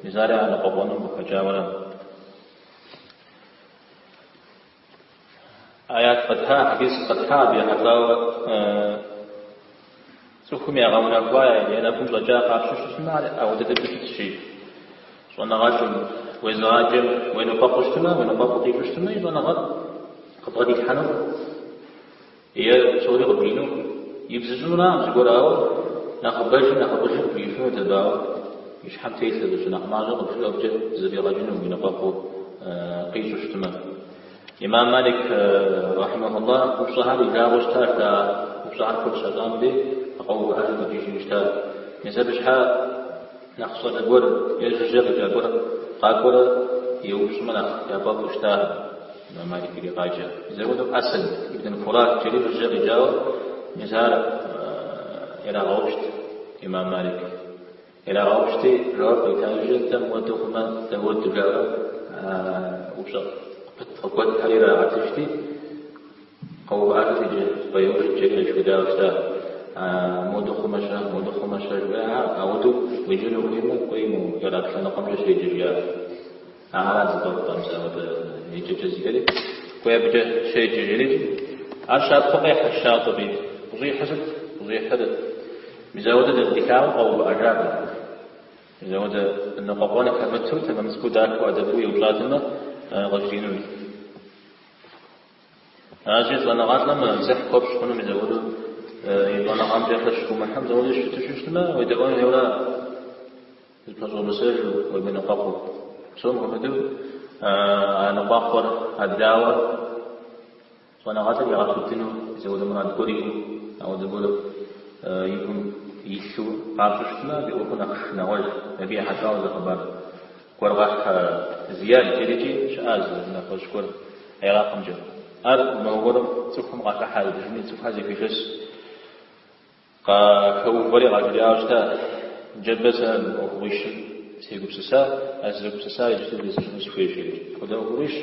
Мис ари а ныкъуэкъуэным къыхэкӏауэра. Аят къэтхьа, хьэдис къэтхьа абы ехьэлӏауэ цӏыхум ягъэунэхуа я нэгум щӏэкӏа къапщтэу щытмэ, ар ауэдэ дыдэу щытщи, щӏэныгъэлӏым, уезыгъаджэм уеныкъуэкъуу щытмэ, уеныкъуэкъуу къищӏу щытмэ, и щӏэныгъэр къыбгъэдилъхьэну е псори къыбжиӏэну ибзыщӏынуракъым зыгуэр, ауэ нэхъыбэжи нэхъыфӏыжи къыбжиӏэфынут абы, ауэ и щхьэм телъыр зыщ, нэхъ мащӏэ къыбжиӏэу абыкӏэ зэфӏигъэкӏыну уеныкъуэкъуу къищӏу щытмэ. Имам Малик рахьимэхуллах упщӏэхэр и жагъуэу щытащ, а упщӏэхэр куэд щащӏам дей къэувыӏэжу къикӏыжу щытащ. Мис абы щхьа нэхъ щӏалэ гуэр е жыжьэ къикӏа гуэр къакӏуэрэ еупщӏмэ нэхъ яфӏэфӏу щытащ. Имам Малик иригъаджэ. Мис апхуэдэу Асад ибн Фурат жери жыжьэ къикӏауэ, мис ар ирагъэупщӏт Имам Малик. Ирагъэупщӏти, жэуап къита иужькӏэ, нтӏэ мыуэду хъумэ, дауэду жаӏэурэ упщӏэ къыпыт къыгуэтхэр ирагъэтыжти, къэувыӏэжыт иджы, бэяужыт жери яжриӏауэ щыта. Моду хъумэ-щэ, моду хъумэ-щэ жиӏа, ауэду уеджэну ухуеймэ, кӏуэи мо Ирак лъэныкъуэмкӏэ щеджэ жиӏащ. Арат зыфӏэфӏыр, мис ауэдэ еджэкӏэ зиӏэри, кӏуэи абыкӏэ щеджэ жерикӏи. Ар щапхъэу къехь Шатӏиби. Къыщӏихьыр сыт? Къыщӏихьыр мис ауэдэ дилъагъуу къэувыӏэжакъым. Мис ауэдэ ныкъуэкъуэн хэмыту, тэмэм цӏыкӏуу дахэу ӏэдэбу еупщӏатэмэ, къыжриӏэнут. Аращи, щӏэныгъэлӏым дзыхь хуэпщӏ хъуну мис ауэдэу и щӏэныгъэмкӏэ шэч хыумыхьэу мис ауэдэу щыту щытмэ, уедэӏуэн хуейуэ зыпэщӏомысэжу, уемыныкъуэкъуу. Псом хуэмыдэу а ныкъуэкъуэр, а дауэр щӏэныгъэлӏыр игъэпудыну мис ауэдэ мурад гуэр иӏэу, ауэдэ гуэр и гум илъу къапщӏэу щытмэ, абы и ӏуэхур нэхъ шынагъуэж, абы ехьэлӏауэ зы хъыбар гуэр къахь Зияд жерикӏи щыӏа зы унафэщӏ гуэр Иракымкӏэ. Ар махуэ гуэрым цӏыхум къахыхьа дыжыни цӏыхухэр зэхуишэс. Къахэувэри къажриӏауэ щыта, Ныджэбэ сэ мы ӏуэхугъуищым сегупсыса, а сызэгупсысар иджыпсту вжесӏэжыну сыхуейщ, жери. Апхуэдэ ӏуэхугъуищ,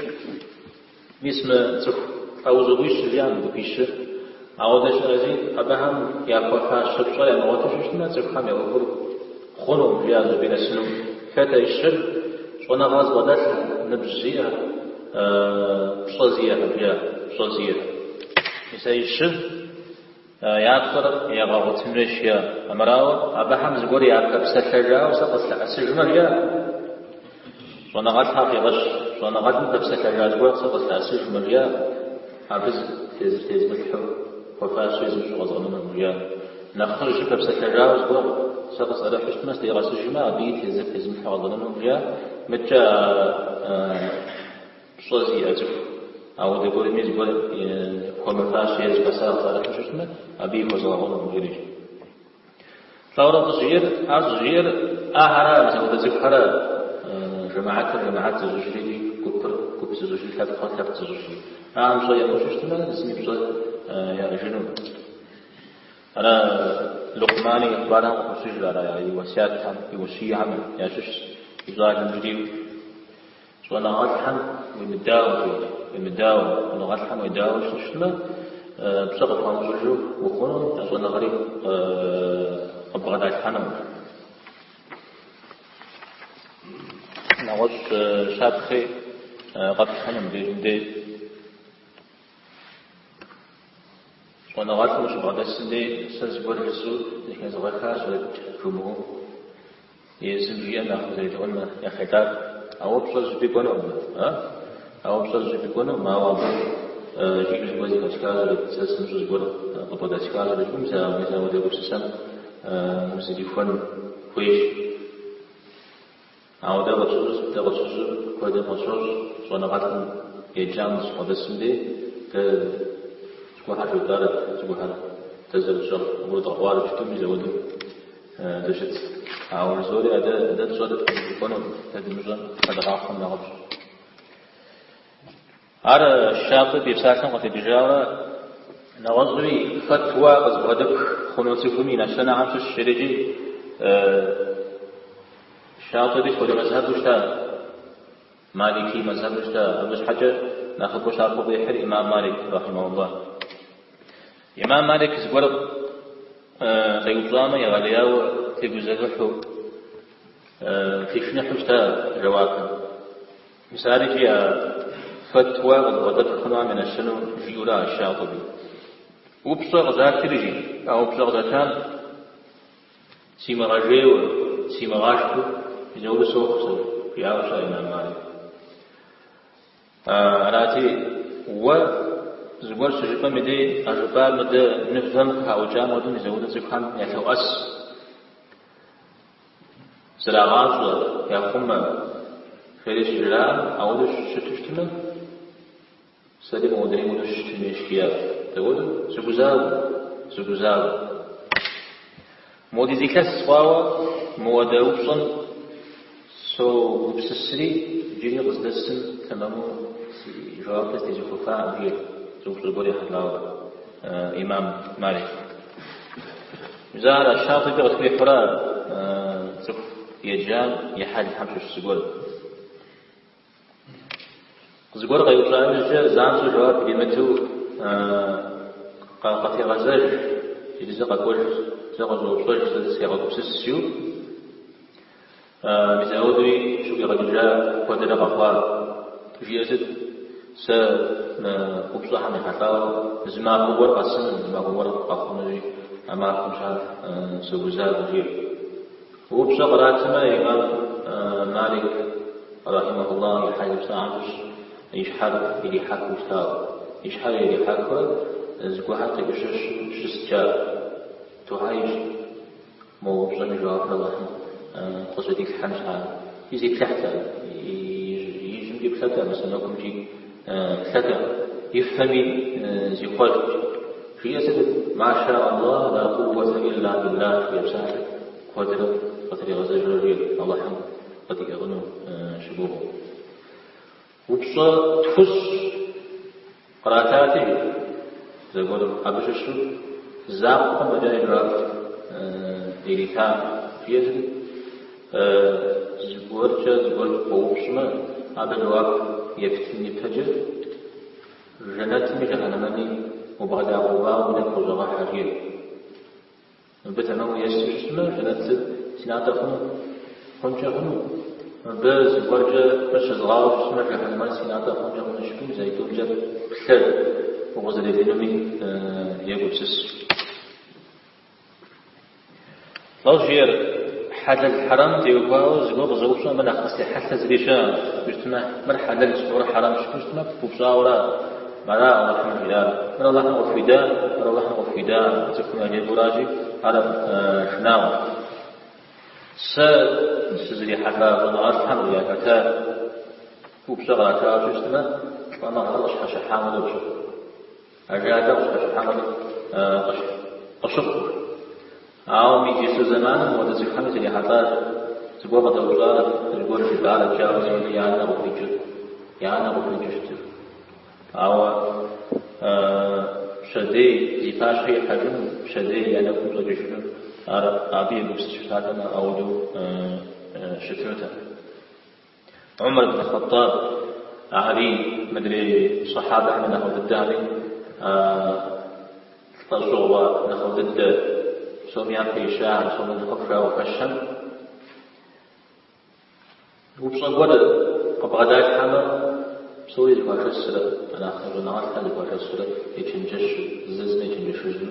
мис мы цӏыху лӏэужьыгъуищ жиӏам мы гупищыр, ауэдэ щыӏэзи, абыхэм яхуэфащэ пщӏэ ямыгъуэту щытмэ, цӏыхухэм я ӏуэхур хъунукъым, жиӏа зыщӏыпӏи нэсыну. Хэт а щыр? Щӏэныгъэ зыбгъэдэлъ, ныбжь зиӏэ, пщӏэ зиӏэхэр, жиӏа, пщӏэ зиӏэхэр. Мис а щыр. Я пщӏэр егъэгъуэтын хуейщ, жиӏа. Армырауэ, абыхэм зыгуэр япэпсэлъэжауэ сэ къыслъэӏэсыжмэ, жиӏа. Щӏэныгъэлӏхэр къигъэщ, щӏэныгъэлӏым пэпсэлъэжа зыгуэр сэ къыслъэӏэсыжмэ, жиӏа. Абы тезыр тезмылъхьэу, хуэфащэ езмыщӏу къэзгъэнэнукъым, жиӏа. Нэхъыжьыр пэпсэлъэжауэ зыгуэр сэ къысӏэрыхьу щытмэ, сылъигъэсыжмэ, абыи тезыр тезмылъхьэу къэзгъэнэнукъым, жиӏа. Мыдкӏэ Пщӏэ зиӏэ цӏыху, ауэдэ гуэрми зыгуэр хуэмыфащэ е зыхэса къысӏэрыхьэу щытмэ, абыи хуэзгъэгъунукъым, жери. Лӏэурэ къыщӏиӏэр, ар щӏыжиӏэр ахьэра, мис ауэдэ цӏыхухьэрэ жэмыхьэтыр жэмыхьэт зыщӏыжри, гупыр гуп зыщӏыжри, лъэпкъыр лъэпкъ зыщӏыжри. Ахэм пщӏэ ямыӏэу щытмэ, зыми пщӏэ яӏэжыну. Ара Лукъмани и хъыбархэм къыхощыж, ара и уэсятхэм, и ущиехэм ящыщщ и щӏалэм жриӏэу. Щӏэныгъэлӏхэм уемыдауэ, жери, уемыдауэ, щӏэныгъэлӏхэм уедауэу щытмэ, пщӏэ къыпхуамыщӏыжу ухъуну, я щӏэныгъэри къыббгъэдалъхьэну. Нэгъуэщӏ щапхъи къэпхь хъуну мыбдежым дей. Щӏэныгъэлӏым ущыбгъэдэсым дей сэ зыгуэр жысӏэу зэхезгъэхащ жумыӏэу. Езым жиӏэм нэхъ узэредэӏуэн ехьэлӏар. Ауэ пщӏэр зыщӏыпӏи кӏуэнукъым, а? Ауэ пщӏэр зыщӏыпӏи кӏуэнукъым, ауэ абы жиӏэу зыгуэр зэхэсхащ, сэ сымыщӏэу зыгуэр къыбгъэдэсхащ, жыпӏэу мис апхуэдэ гупсысэм узэрихуэн хуейщ. Ауэ дэ къытщыщӏ, дэ къытщыщӏыр куэдым къытщощӏ, щӏэныгъэлӏым еджам дыщыбгъэдэсым дей, дэ зыгуэрхэр жытӏарэт, зыгуэрхэр дэ зэрытщӏэр къыгурыдгъэӏуарэт жытӏэу мис апхуэдэу дыщыт. Ауэ жызори, а дэ дэ тщӏэр кӏуэнукъым, дэ дымыщӏэм хэдгъахъуэм нэхъыфӏщ. Ар Щатӏиби и псалъэм къытекӏыжауэ, нэгъуэщӏуи фэтуа къызыбгъэдэпх хъуну цӏыхум и нэщэнэхэм щыщщ жерикӏи Щатӏиби сыт хуэдэ мэзхьэбу щыта, Малики мэзхьэбу щыта, абы щхьэкӏэ нэхъыбэу щапхъэу къихьыр имам Малик, рахьимахуллах. Имам Малик зыгуэр къеупщӏамэ, егъэлеяуэ тегузэвыхьу, тешыныхьу щыта жэуапым. Мис арикӏи а фэтуа къызыбгъэдэпх хъунухэм я нэщэнэу жиӏэурэ а Щатӏиби. Упщӏэ къызатри, жи, а упщӏэ къызатам симыгъэжейуэ, симыгъашхэу мис ауэдэу сохъу сэ, жиӏауэ щыта имам Малик. Арати, уэ зыгуэр щыжыпӏэм и дей а жыпӏар мыдэ нывэм къыхаӏукӏам хуэдэу мис ауэдэу цӏыхухэм ялъоӏэс. Зрагъащӏэ, яхъумэ, жери щыжраӏэм, ауэдэу щыту щытмэ, сэри модрейм хуэдэу сыщытын хуейщ, жиӏащ. Дауэдэу? Сыгузавэу, сыгузавэу. Модиз илъэс хъуауэ мыуэдэ упщӏэм согупсысри, иджыри къыздэсым тэмэму си жэуапыр зытезухуэфакъым, жиӏэ зы упщӏэ гуэр ехьэлӏауэ имам Малик. Мис ар а Щатӏиби къытхуихьурэ цӏыху еджам и хьэлхэм щыщ зыгуэр. Зыгуэр къеупщӏа иужькӏэ занщӏэу жэуап иримыту къытегъэзэж, иджыри зэ къэкӏуэж, зэ къыщӏэупщӏэж, зэ сегъэгупсыс жиӏэу. Мис ауэдэуи щыӏуигъэкӏыжа куэдрэ къэхъуа. Жиӏэр сыт? Сэ мы упщӏэхэм ехьэлӏауэ зы махуэ гуэр къэсыну, зы махуэ гуэр къэхъунуи. А махуэм щхьэ согузавэ, жиӏэу. Упщӏэ къратмэ, имам Малик, рахьимэхуллах, и хьэл псалъэм щыщ и щхьэр ирихьэхыу щытауэ. И щхьэр ирихьэхыурэ зыгуэрхэр къеӏущэщу щыскӏэ духьэ ищӏ. Мо упщӏэм и жэуапыр Алыхьым къыжьэдилъхьэн щхьа. И зиплъыхьтэ, ижьымкӏи плъэтэкъым, сэмэгумкӏи плъэтэкъым, и фэми зихъуэжт. Жиӏэр сытыт? Ма ша Аллах, ла къууэтэ илла биллах жиӏэ псалъэр куэдрэ къытригъэзэжурэ жиӏэрт, Алыхьым къыдиӏыгъыну щыгугъыу. Упщӏэ тхущӏ къратати, зэгуэрым абы щыщу закъуэм фӏэкӏа и жэуап иритакъым. Жиӏэр сытыт? Зыгуэркӏэ зыгуэр къоупщӏмэ, абы жэуап ептын ипэкӏэ, жэнэтми жыхьэнэмэми убгъэдагъэувауэ уи нэгу къыщӏэгъэхьэ, жиӏэрт. Мыбы тэмэму есту щытмэ, жэнэтыр си натӏэ хъуну, хъункӏэ хъуну. Мыбы зыгуэркӏэ къыщызгъауэ щытмэ, жыхьэнэмэр си натӏэ хъункӏэ хъуну жыпӏэу мис аитӏумкӏэ плъэ укъызэрелынуми егупсыс. Лӏэжь жиӏэр, хьэлэл хьэрэм теухуауэ зыгуэр къызэупщӏмэ, абы нэхъ къыстехьэлъэ зыри щыӏэкъым. Щытмэ, мыр хьэлэлщ, мыр хьэрэмщ жыпӏэу щытмэ, пыупщӏауэра? Мара Алыхьым жиӏар? Мыр Алыхьым къыпхуида, мыр Алыхьым къыпхуида, цӏыхум яжепӏэуращи, ар шынагъуэщ. Сэ сызрихьэлӏа щӏэныгъэлӏхэм яхэта упщӏэ къратауэ щытмэ, лӏэныгъэр къыщхьэщыхьам хуэдэу къыщыхъу. Ажалыр къыщхьэщыхьам хуэдэу къыщыхъу. Ауэ мы иджыпсту зэманым мыуэдэ цӏыхухэми срихьэлӏащ, зыгуэр къыдэупщӏарэт, зыгуэр жытӏарэт, жаӏэу зыми я нэ къыхуикӏыр, я нэ къыхуикӏыу щытыр. Ауэ пщэдей зи пащхьэ ихьэжыну, пщэдей я нэгум щӏэкӏыжыну, ар абы егупсысу щытатэмэ, ауэдэу щытынутэкъым. Умар ибн Хъэттаб, Али, мыдрей сахьабэхэм я нэхъыфӏ дыдэхэми, лӏэщӏыгъуэ нэхъыфӏ дыдэ псом япэ ищахэм, псом нэхъыфӏ жаӏэу хэщэм, упщӏэ гуэр къыбгъэдалъхьэмэ, псори зэхуашэсрэ, нэхъ щӏэныгъэлӏхэр зэхуашэсрэ ечэнджэщу, зыр зым ечэнджэщыжу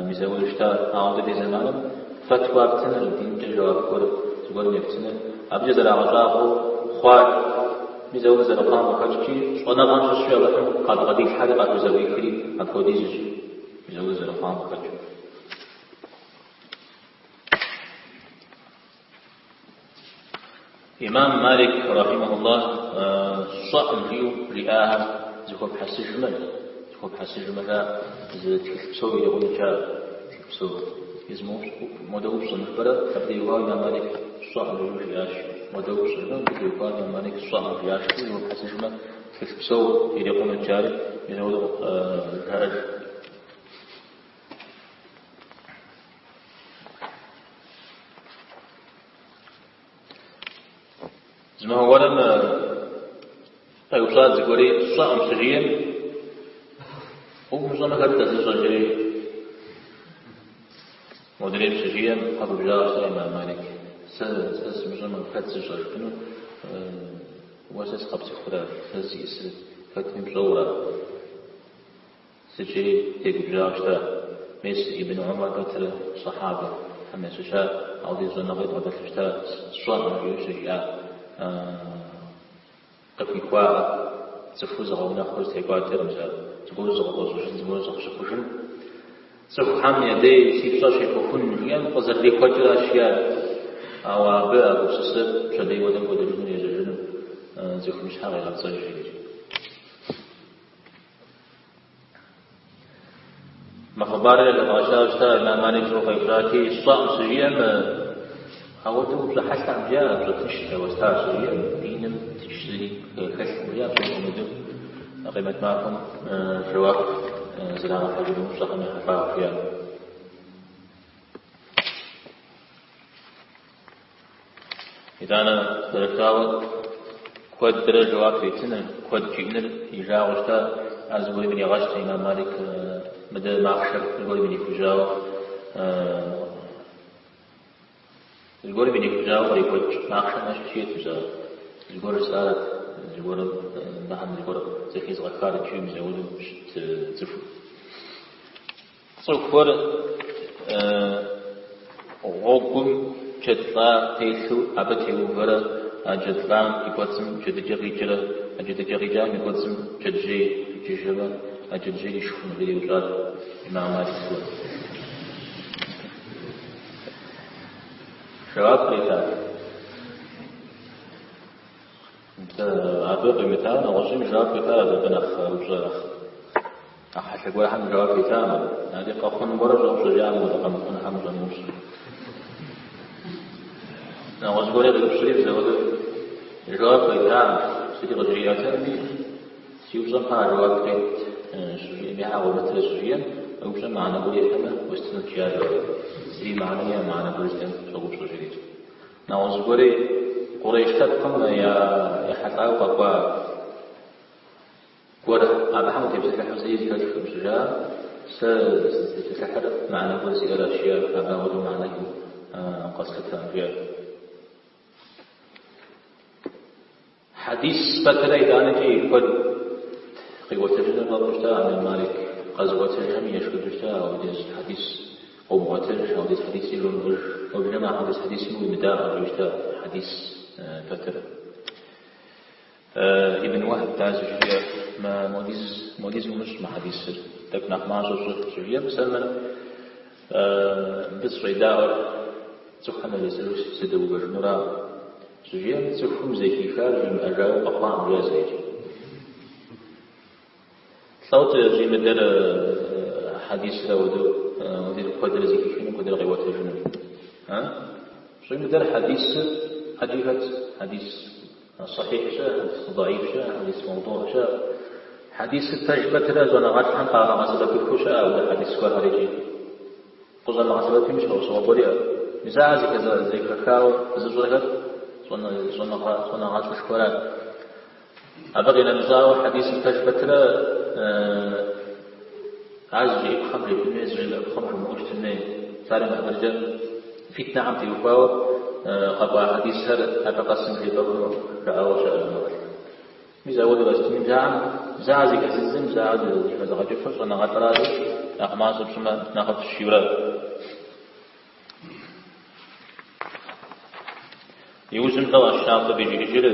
мис ауэдэу щыта. Ауэ дэ ди зэманым фэтуа птыныр, динкӏэ жэуап гуэр зыгуэрым ептыныр, абыкӏэ зэрагъэщӏагъуэу хъуар. Мис ауэдэ зэрыхъуам къыхэкӏкӏи, щӏэныгъэм щыщу Алыхьым къабгъэдилъхьэри къахузэӏуихри апхуэдизщ, мис ауэдэ зэрыхъуам къыхэкӏыу. Имам Малик, рахьимахуллах, сщӏэкъым жиӏэу жиӏахэр зыхуэпхьэсыжмэ, зыхуэпхьэсыжмэ, жа зы тхылъ псо ирикъунущ ар, тхылъ псо. Модэ упщӏэ жыпӏэрэ, абы теухуауэ Имам Малик сщӏэкъым жиӏэу жиӏащ. Модэ упщӏэ жыпӏэрэ, абы теухуауэ Имам Малик сщӏэкъым жиӏащ. Зыхуэпхьэсыжмэ, тхылъ псо ирикъунущ ари, мис ауэдэу жаӏэж. Зы махуэ гуэрым къеупщӏат зыгуэри, сщӏэкъым щыжиӏэм, умыщӏэмэ хэт зыщӏэр жери, модрейм щыжиӏэм къэгубжьауэ щыта имам Малик. Сэ сэ сымыщӏэмэ хэт зыщӏэр жыпӏэну, уэ сэ сыкъэпцӏыхурэ, сэ сызиӏысыр хэтми пщӏэуэрэ? Сыт жери тегубжьауэ щыта. Мес Ибн Умар пэтрэ сахьабэхэм ящыща, ауэдиз щӏэныгъи бгъэдэлъу щыта, сщӏэкъым жиӏэу щыжиӏа къыхуихуа цӏыхур зыгъэунэхъур зытекӏуадэркъым ар. Зыгуэру зыкъыфӏэщӏыжын, зыгуэру зыкъыщыхъужын. Цӏыхухэм я дей си пщӏэр щехуэхун жиӏэм къызэрырихуэкӏыращ жиӏар. Ауэ абы а гупсысэр пщэдей хуэдэм кӏуэдыжыну ежьэжыну цӏыхум и щхьэ къегъэпцӏэж жиӏэри. Мы хъыбарыр езгъэщӏауэ щыта имам Малик зыгуэр къеупщӏати, сщӏэкъым щыжиӏэм, ауэдэу упщӏэ хьэлъэкъым жиӏа, упщӏэ тыншт уэстар щыжиӏэм, диным тынш зыри хэлъкъым жиӏа, псом хуэмыдэу къемэт махуэм жэуап зрагъэхьыжыну упщӏэхэм ехьэлӏауэ жиӏа. Итӏанэ зэрытауэ куэдрэ жэуап итыныр, куэд жиӏэныр и жагъуэу щыта, ар зыгуэрым иригъэщт имам Малик мыдэ махъшэр зыгуэрым ирихужьауэ, зыгуэрым ирихужьауэ кърихуэкӏ махъшэм ещхь жиӏэт мис ар. Зыгуэр жысӏарэт, зыгуэрым мыхэм зыгуэр зэхезгъэхарэт жиӏэу мис ауэдэу щыт цӏыхур. Цӏыхухэр Гъуэгум джэд лӏа телъу абы теувэрэ а джэд лӏам и кӏуэцӏым джэдыкӏэ къикӏрэ, а джэдыкӏэ къикӏам и кӏуэцӏым джэджьей къикӏыжмэ, а джэджьейр ишх хъуну жери еупщӏащ имам Малик. Жэуап къритащ. Абы къимытауэ нэгъуэщӏым жэуап къитащ, абы нэхъ упщӏэ нэхъ хьэлъэ гуэрхэм жэуап итакъым. Ари къэхъун гуэрэ щӏэупщӏэжакъым, ауэдэ къэмыхъунхэм щӏэмыупщӏэ. Нэгъуэщӏ гуэри къеупщӏри, мис ауэдэу жэуап къитакъым, зыри къыжриӏатэкъыми, си упщӏэм кхъыӏэ жэуап къет щыжиӏэм, е щхьэ къыумытрэ щыжиӏэм, уи упщӏэм мыхьэнэ гуэр иӏэмэ, уэстынут жиӏащ жэуап. Зыри мыхьэнэ иӏэм мыхьэнэ гуэр зиӏэм щӏоупщӏэ жери. Нэгъуэщӏ гуэри Къурейш лъэпкъым ехьэлӏауэ къэкӏуа гуэр абыхэм утепсэлъыхьу зыри зэхэтхкъым щыжаӏэм, сэ сызытепсэлъыхьыр мыхьэнэ гуэр зиӏэращ, жиӏащ, абы апхуэдэу мыхьэнэ иӏэу къэслъытэкъым, жиӏащ. Хьэдис пэтрэ итӏанэкӏи куэд къиӏуэтэжыныр фӏэфӏу щытакъым имам Малик, къэзыӏуэтэжхэми ешхыдэу щыта, ауэдиз хьэдис къыумыӏуэтэж, ауэдиз хьэдиси жомыӏэж, уеблэмэ апхуэдиз хьэдисми уемыдаӏуэ жиӏэу щыта хьэдис пэтрэ. Ибн Уэхьб дауэ щыжиӏэр, модиз, модиз умыщӏ мы хьэдисыр, тӏэкӏу нэхъ мащӏэ щӏы щыжиӏэм, сэ мыр мыбы сыщӏедаӏуэр цӏыхухэм яжесӏэжу сыдэувэжынура? Щыжиӏэм, цӏыхум зэхихар жимыӏэжауэ къэхъуакъым, жиӏэ зэикӏ. Лӏэу щӏимыдэр хьэдисыр ауэдэу ауэдиз куэдрэ зэхихыну, куэдрэ къиӏуэтэжыну. А? Щӏимыдэр хьэдисыр ӏэджи хэт, хьэдис сахихь щыӏэ, хьэдис даиф щыӏэ, хьэдис мавдуӏ щыӏэ. Хьэдисыр пэж пэтрэ щӏэныгъэлӏхэм къамыгъэсэбэпыххэу щыӏэ ауэдэ хьэдис гуэрхэр икӏи. Къыщӏамыгъэсэбэпым щхьэусыгъуэ гуэр иӏэ. Мис ар зэхэхауэ зыщӏэр хэт? Щӏэныгъэлӏышхуэрат. Абы къинэмыщӏауэ хьэдисыр пэж пэтрэ ар зыжеӏыпхъэм жепӏэн хуей, зыжемыӏыпхъэм жумыӏэу щытын хуей. Псалъэм и хьэтыркӏэ фитнэхэм теухуауэ къэкӏуа хьэдисхэр абы къэсым жепӏэ хъуну жаӏауэ щыӏэ щӏэныгъэлӏ. Мис ауэдэу сытми мис ар зэхэзыдзым, мис ар зэхэзыгъэкӏыфыр щӏэныгъэлӏрати, нэхъ мащӏэ пщӏымэ нэхъыфӏщ жиӏэурэ. Иужьым лӏо аш-Шатӏиби жиӏэжыр,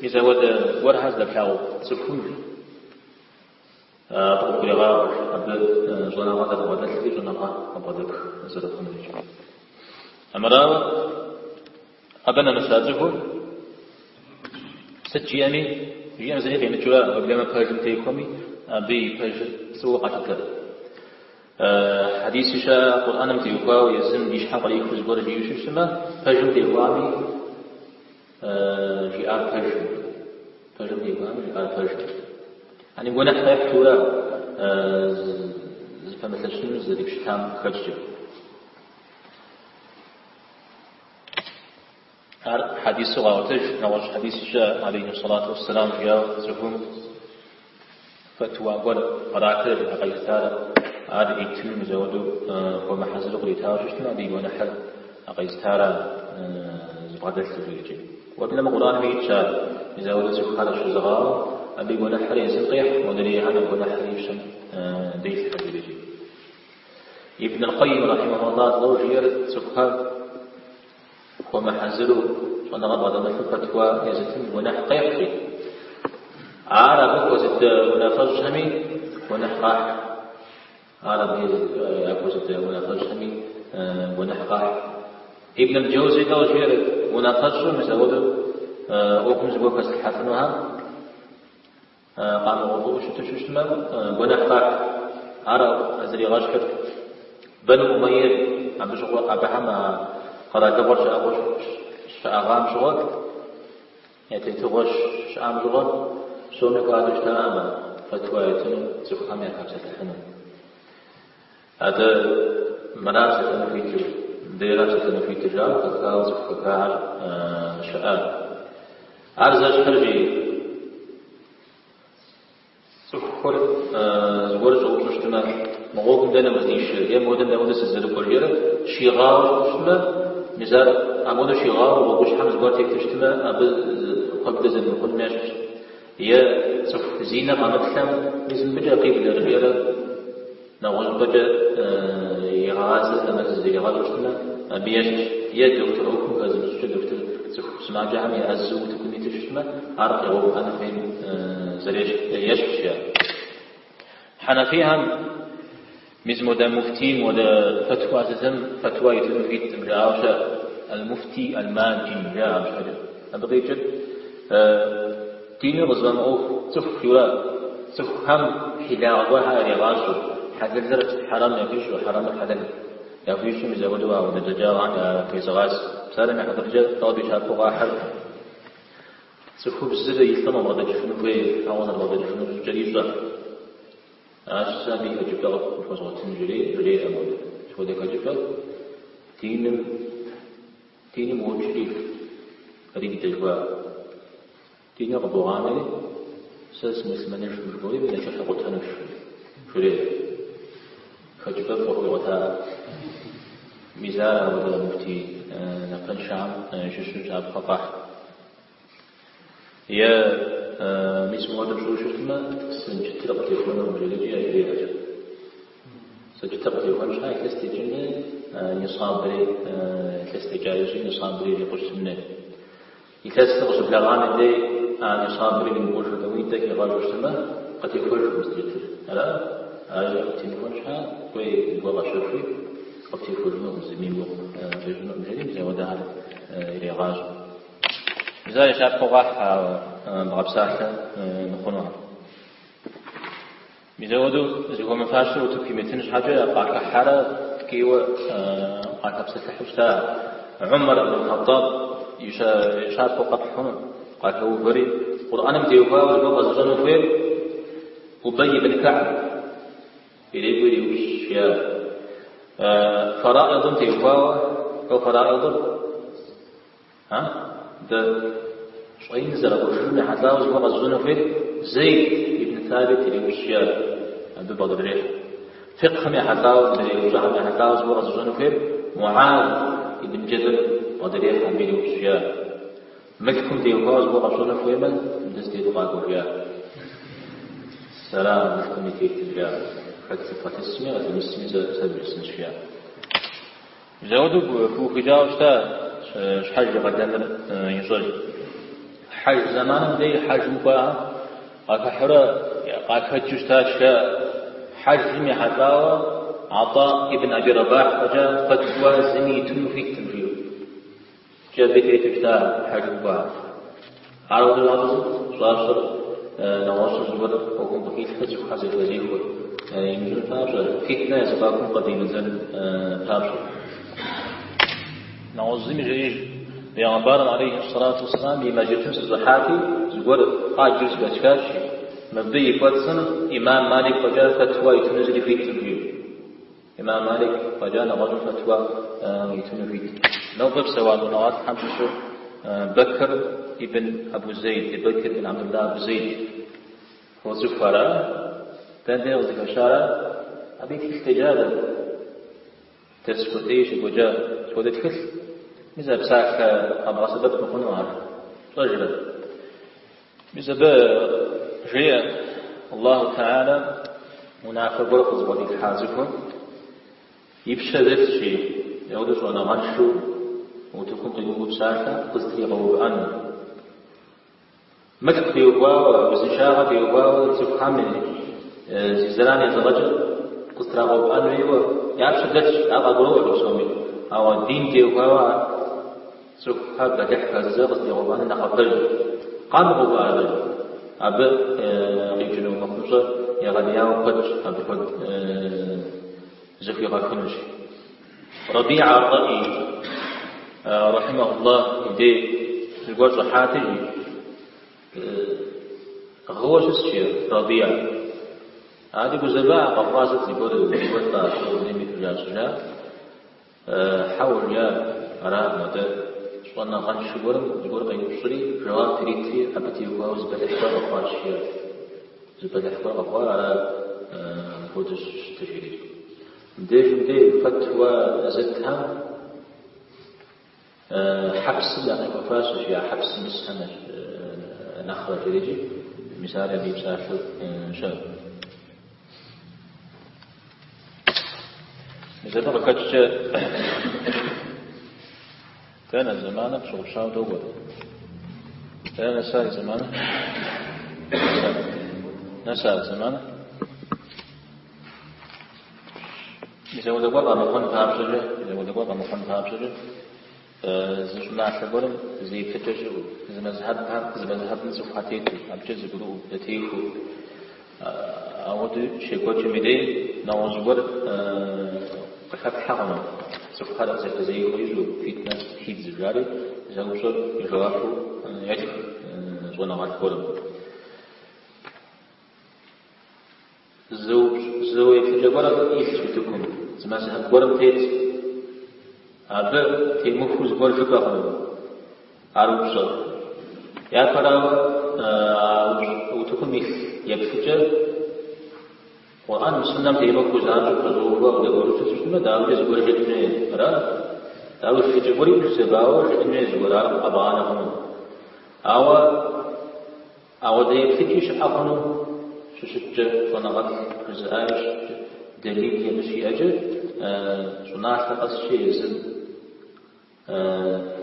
мис ауэдэ гуэрхэр зыдэплъагъу цӏыхум абы къыбгурегъаӏуэ, абы щӏэныгъэ зэрыбгъэдэлъри щӏэныгъэ къыбгъэдэпх зэрыхъунур икӏи. Армырауэ, абы нэмыса цӏыхур сыт жиӏэми, жиӏэм зыри къимыкӏыурэ, уеблэмэ пэжым техуэми, абы и пэжыр пцӏыуэ къалъытэр. Хьэдиси щыӏэ Къурӏэным теухуауэ езым и щхьэм кърихыу зыгуэр жиӏэу щытмэ, пэжым техуами, жиӏар пэжым. Пэжым техуами, жиӏар пэжым. Ани гуэныхь къехьурэ зыпэмылъэщыну зызэрипщытам къыхэкӏкӏэ. Ар хьэдису къаӏуэтэж, нэгъуэщӏ хьэдиси щыӏэ, алейхи сэлату уэсселам жиӏауэ цӏыхум фэтуа гуэр къратрэ жиӏэ къезытар, ар итыну мис ауэдэу хуэмыхьэзыру къритауэ щытмэ, абы и гуэныхьыр а къезытара зыбгъэдэлъыр жиӏэкӏэ. Уеблэмэ Къурӏэнми итщ ар, мис ауэдэу цӏыхухэр щызыгъауэм, абы и гуэныхьыр езым къехь, модрейхэм я гуэныхьыр и пщэм делъхьэ жиӏэкӏэ. Ибн аль-Къайим рахьимахуллах лӏо жиӏэр цӏыхухэр хуэмыхьэзыру щӏэныгъэ бгъэдэмылъу фэтуа езытым гуэныхь къехьри, ар абы хуэзыдэ унафэщӏхэми гуэныхь къахь. Ар абы яхуэзыдэ унафэщӏхэми гуэныхь къахь. Ибн аль-Джаузи лӏо жиӏэр унафэщӏу мис апхуэдэу ӏуэхум зыгуэр хэзылъхьэфынухэм Къамыгъэувыӏэу щыту щытмэ, гуэныхь къахь. Ар зэригъэщхьыр Бану Умэйер абы щыгъуэ абыхэм а къэралыгъуэр щыӏэгъам щыгъуэ, я тетыгъуэ щыӏам щыгъуэ, псоми хуадэу щытаӏымэ, фэтуа ятыну цӏыхухэм яхэпсэлъыхьыну. Атӏэ мыра псэлъэну хуитыр, мыдрейра псэлъэну хуитыр жаӏэу хэхауэ цӏыху хэхахэр щыӏэ. Ар зэщхьыр жи цӏыхухэр зыгуэр щӏэупщӏэу щытмэ, мы гъуэгум дэнэ уздишэр е модэм дауэдэ сызэрыкӏуэр жиӏэрэ щигъауэ щытмэ, мис ар апхуэдэу щигъауэ гъуэгущхьэм зыгуэр тету щытмэ, абы хуэбдэ зэрымыхъунум ещхьщ. Е цӏыху зи нэ къэмыплъэм, мис мыбыкӏэ къиблэр жиӏэрэ. Нэгъуэщӏыпӏэкӏэ игъазэ нэмэз иригъэщӏу щытмэ, абы ещхьщ. Е дохутыр ӏуэхум хэзымыщӏыкӏыу дохутыр цӏыху сымаджэхэм еӏэзэу утыкум иту щытмэ, ар къигъэувыӏэн хуейм зэрещхь, ещхьщ жаӏэ. Хьэнэфийхэм мис модэ муфтийм, модэ фэтуа зытым фэтуа итыну хуиткъым жаӏауэ щыӏэ. Аль-муфти аль-маджин жаӏэ абы щхьэкӏэ. Абы къикӏыр диныр къызыфӏэмыӏуэху цӏыху жиӏэурэ, цӏыхухэм хьилагъэ гуэрхэр яригъащӏэу, хьэлэлыр хьэрэм яхуищӏу, хьэрэмыр хьэлэл яхуищӏу, мис апхуэдэу апхуэдэ бзаджагъэхэм яхуезыгъасэ. Псалъэм и хьэтыркӏэ абы и щапхъэу къахьыр цӏыхубзыр и лӏым къыбгъэдэкӏыжыну хуей, ауэ зэрыбгъэдэкӏыжыну щӏыкӏэр ищӏэкъым. Аращ сэ абы и хэкӏыпӏэ къыпхуэзгъуэтын жреӏэ модэ. Сыт хуэдэ хэкӏыпӏэ? Диным, диным уокӏри, риддэ жыхуаӏэр. Диныр къыбогъанэри, сэ сымуслъымэныжкъым жыбоӏэри, уи нэчыхьыр къутэнущ, жреӏэ. Хэкӏыпӏэфӏ къыхуигъуэта. Мис ар апхуэдэ муфтий напэншэхэм щыщу щапхъэ къахь. Е мис мыуэдэу пщӏыуэ щытмэ, сэджытыр къытехуэнукъым жери яжреӏэ. Сэджытыр къытехуэн щхьа илъэс текӏын хуей, нисабри илъэс текӏа иужьи нисабри ирикъуу щытын хуей. Илъэсыр къыщыблэгъам и дей а нисабри иримыкъужу тӏэкӏунитӏэ хигъэщӏу щытмэ, къытехуэжкъым сэджытыр. Ара? Ар къыптемыхуэн щхьа, кӏуэи зыгуэр къэщэхуи, къыптехуэжынукъым, зыми и гугъу къищӏынукъым жери, мис апхуэдэхэр ирегъащӏэ. Мис ар и щапхъэу къахь а бгъэпсалъэ мыхъунухэр. Мис апхуэдэу зыхуэмыфащэр утыку имытын щхьэкӏэ къахыхьэрэ ткӏийуэ къахэпсэлъыхьу щыта Умар ибн Хаттаб и щапхъэу къэпхь хъуну къахэувэри, Къурӏэным теухуауэ зыгуэр къэзыщӏэну хуейр Убай ибн Ка'б ирекӏуи иреупщӏ, жиӏа. Фараидым теухуауэ, хэт фараидыр? А? Дэ щӏэин зэракӏуэжыным ехьэлӏауэ зыгуэр къэзыщӏэну хуейр Зейд ибн Табит иреупщӏ, жиӏа, абы бгъэдырехь. Фикъхым ехьэлӏауэ, мыдрей упщӏэхэм ехьэлӏауэ зыгуэр къэзыщӏэну хуейр Муаз ибн Джэбэл бгъэдырехь, абы иреупщӏ, жиӏа. Мылъкум теухуауэ зыгуэр къэпщӏэну хуеймэ, мыбы си дей къакӏуэ, жиӏа. Сэра мылъкум и тетыр, жиӏа. Хэт зыбгъэдэлъысми къылъымысми сэ бжесӏэнщ, жиӏа. Мис апхуэдэу пыухыкӏауэ щыта щхьэж и къалэныр ищӏэж. Хьэж зэманым дей хьэжым кӏуахэр къахыхьурэ къахэкӏыу щытащ, жаӏэ. Хьэжым ехьэлӏауэ Атӏа ибн Аби Рабахь фӏэкӏа фэтуа зыми итыну хуиткъым, жиӏэу. Икӏи абы тету щыта хьэжым кӏуахэр. Ар апхуэдэу щӏащӏыр сыт? Щӏащӏыр нэгъуэщӏым зыгуэр ӏуэхум къыхилъхьэу цӏыхухэр зэхэзехуэ имыщӏын папщӏэ, фитнэ я зэхуакум къыдимыдзэн папщӏэ. Нэгъуэщӏ зыми жеӏэж, Бегъымбарым алейхи сэлату уэсселам и мэжджытым сыщӏыхьати, зыгуэр къаджэу зэхэсхащ, мыбы и кӏуэцӏым имам Малик фӏэкӏа фэтуа итыну зыри хуиткъым, жиӏэу. Имам Малик фӏэкӏа нэгъуэщӏым фэтуа итыну хуит. Нобэ псэуа щӏэныгъэлӏхэм щыщу Бэкр ибн Абу Зейд, Бэкр ибн Абдулла Абу Зейд фоцӏыху ара? Дэнэ дей къызыхэщара? Абы и тхылъ деджа дэ. Дерс куэдей щекӏуэкӏа. Сыт хуэдэ тхылъ? Мис а псалъэ къэбгъэсэбэп мыхъуну ар. Пщӏэжрэ? Мис абы жеӏэ Аллаху Тэхьэлэ унафэ гуэр къызыбгъэдилъхьа цӏыхум и пщэ дэлъщи, ауэдэ щӏэныгъэншэу утыкум къиувэу псалъэ къызытригъэувыӏэну. Мылъку теухуауэ, узыншагъэ теухуауэ цӏыхухэм зи зэран езыгъэкӏыр къызытрагъэувыӏэн хуейуэ я пщэ дэлъщ, ар къагуроӏуэ псоми. Ауэ дин теухуауэ ар Цӏыхухэр бэлыхь хэзыдзэр къызытригъэувыӏэныр нэхъапэжщ. Къамыгъэувыӏарэ, абы къикӏыну мыхъумыщӏэр егъэлеяуэ куэдщ, абы куэд зэхуигъэхынущ. Рабиа ар-Раӏи, рахьимахуллах, и дей зыгуэр щӏыхьати, гъыуэ щысщ Рабиа. Ари гузэва, къэхъуа сыт зыгуэр, зыгуэр лӏа, дунейм ехыжа щыжаӏэм. Хьэуэ, жиӏа, аракъым, атӏэ щӏэныгъэншэ гуэрым зыгуэр къеупщӏри, жэуап иритри, абы теухуауэ зы бэлыхь гуэр къэхъуащ, жиӏа. Зы бэлыхь гуэр къэхъуа, ара мыпхуэдэу щыщытыр, жери. Мыбдежым дей фэтуа зытхэм хьэпсым нэхъ яхуэфащэщ, жиӏа, хьэпсым исхэм нэхърэ, жерикӏи, мис ар абы и псалъэу щыӏэ. Мис абы къыхэкӏкӏэ дэнэ зэманыр тщыгъупщауэ докӏуэ. Дэнэ нэса и зэманыр? Нэса зэманыр? Мис ауэдэ гуэр къэмыхъун папщӏэкӏэ, мис ауэдэ гуэр къэмыхъун папщӏэкӏэ, зы щӏыналъэ гуэрым зы еплъыкӏэ щыӏэу, зы мэзхьэбхэм, зы мэзхьэбым цӏыхухэр тету, абыкӏэ зэгурыӏуэу, зэтехуэу, ауэдэу щекӏуэкӏым и дей нэгъуэщӏ гуэр къыхэплъхьэ хъуну, цӏыхухэр зэхэзехуэ ищӏу, фитнэ хидзу, жари зы упщӏэр и жэуапу етх щӏэныгъэлӏ гуэрым. Зы еплъыкӏэ гуэр илъщ утыкум, зы мэзхьэб гуэрым тет. Абы темыхуэу зыгуэр жыпӏэ хъуну? Ар упщӏэ. Япэрауэ, а утыкум илъ еплъыкӏэр Къурӏэным, суннэм темыхуэу занщӏэу пэщӏэувэу апхуэдэ гуэру щыту щытмэ, дауикӏэ зыгуэр жыӏэн хуей, ара? Дауи еплъыкӏэ гуэр иӏэщ абы, ауэ жыӏэн хуей зыгуэр, ар къэбгъанэ хъуну. Ауэ Ауэдэ еплъыкӏи щыӏэ хъуну щыщыткӏэ щӏэныгъэлӏ жызыӏаи щыткӏэ, дэлили абы щиӏэкӏэ, щӏыналъэ къэскӏэ езым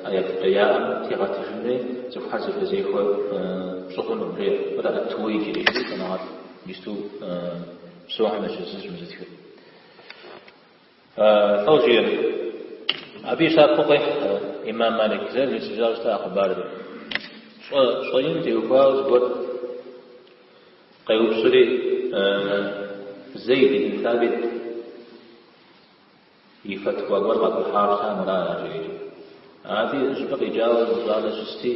а еплъыкӏэ яӏэм тегъэтыжын хуей, цӏыхухэр зэхэзехуэ пщӏы хъуну, жеӏэ. Мыр ат-Туэйджири жери щӏэныгъэлӏ иджысту псэухэм ящыщ зыщ мы зытхыр. Лӏо жиӏэр. Абы и щапхъэу къехь имам Малик зэ жесӏэжауэ щыта а хъыбарыр. Щӏэиным теухуауэ зыгуэр къеупщӏри, Зейд ибн Сабит и фэтуа гуэр къэпхьауэ щыта мыра жери. Арати, зыщӏыпӏэ къикӏауэ зы щӏалэ щысти,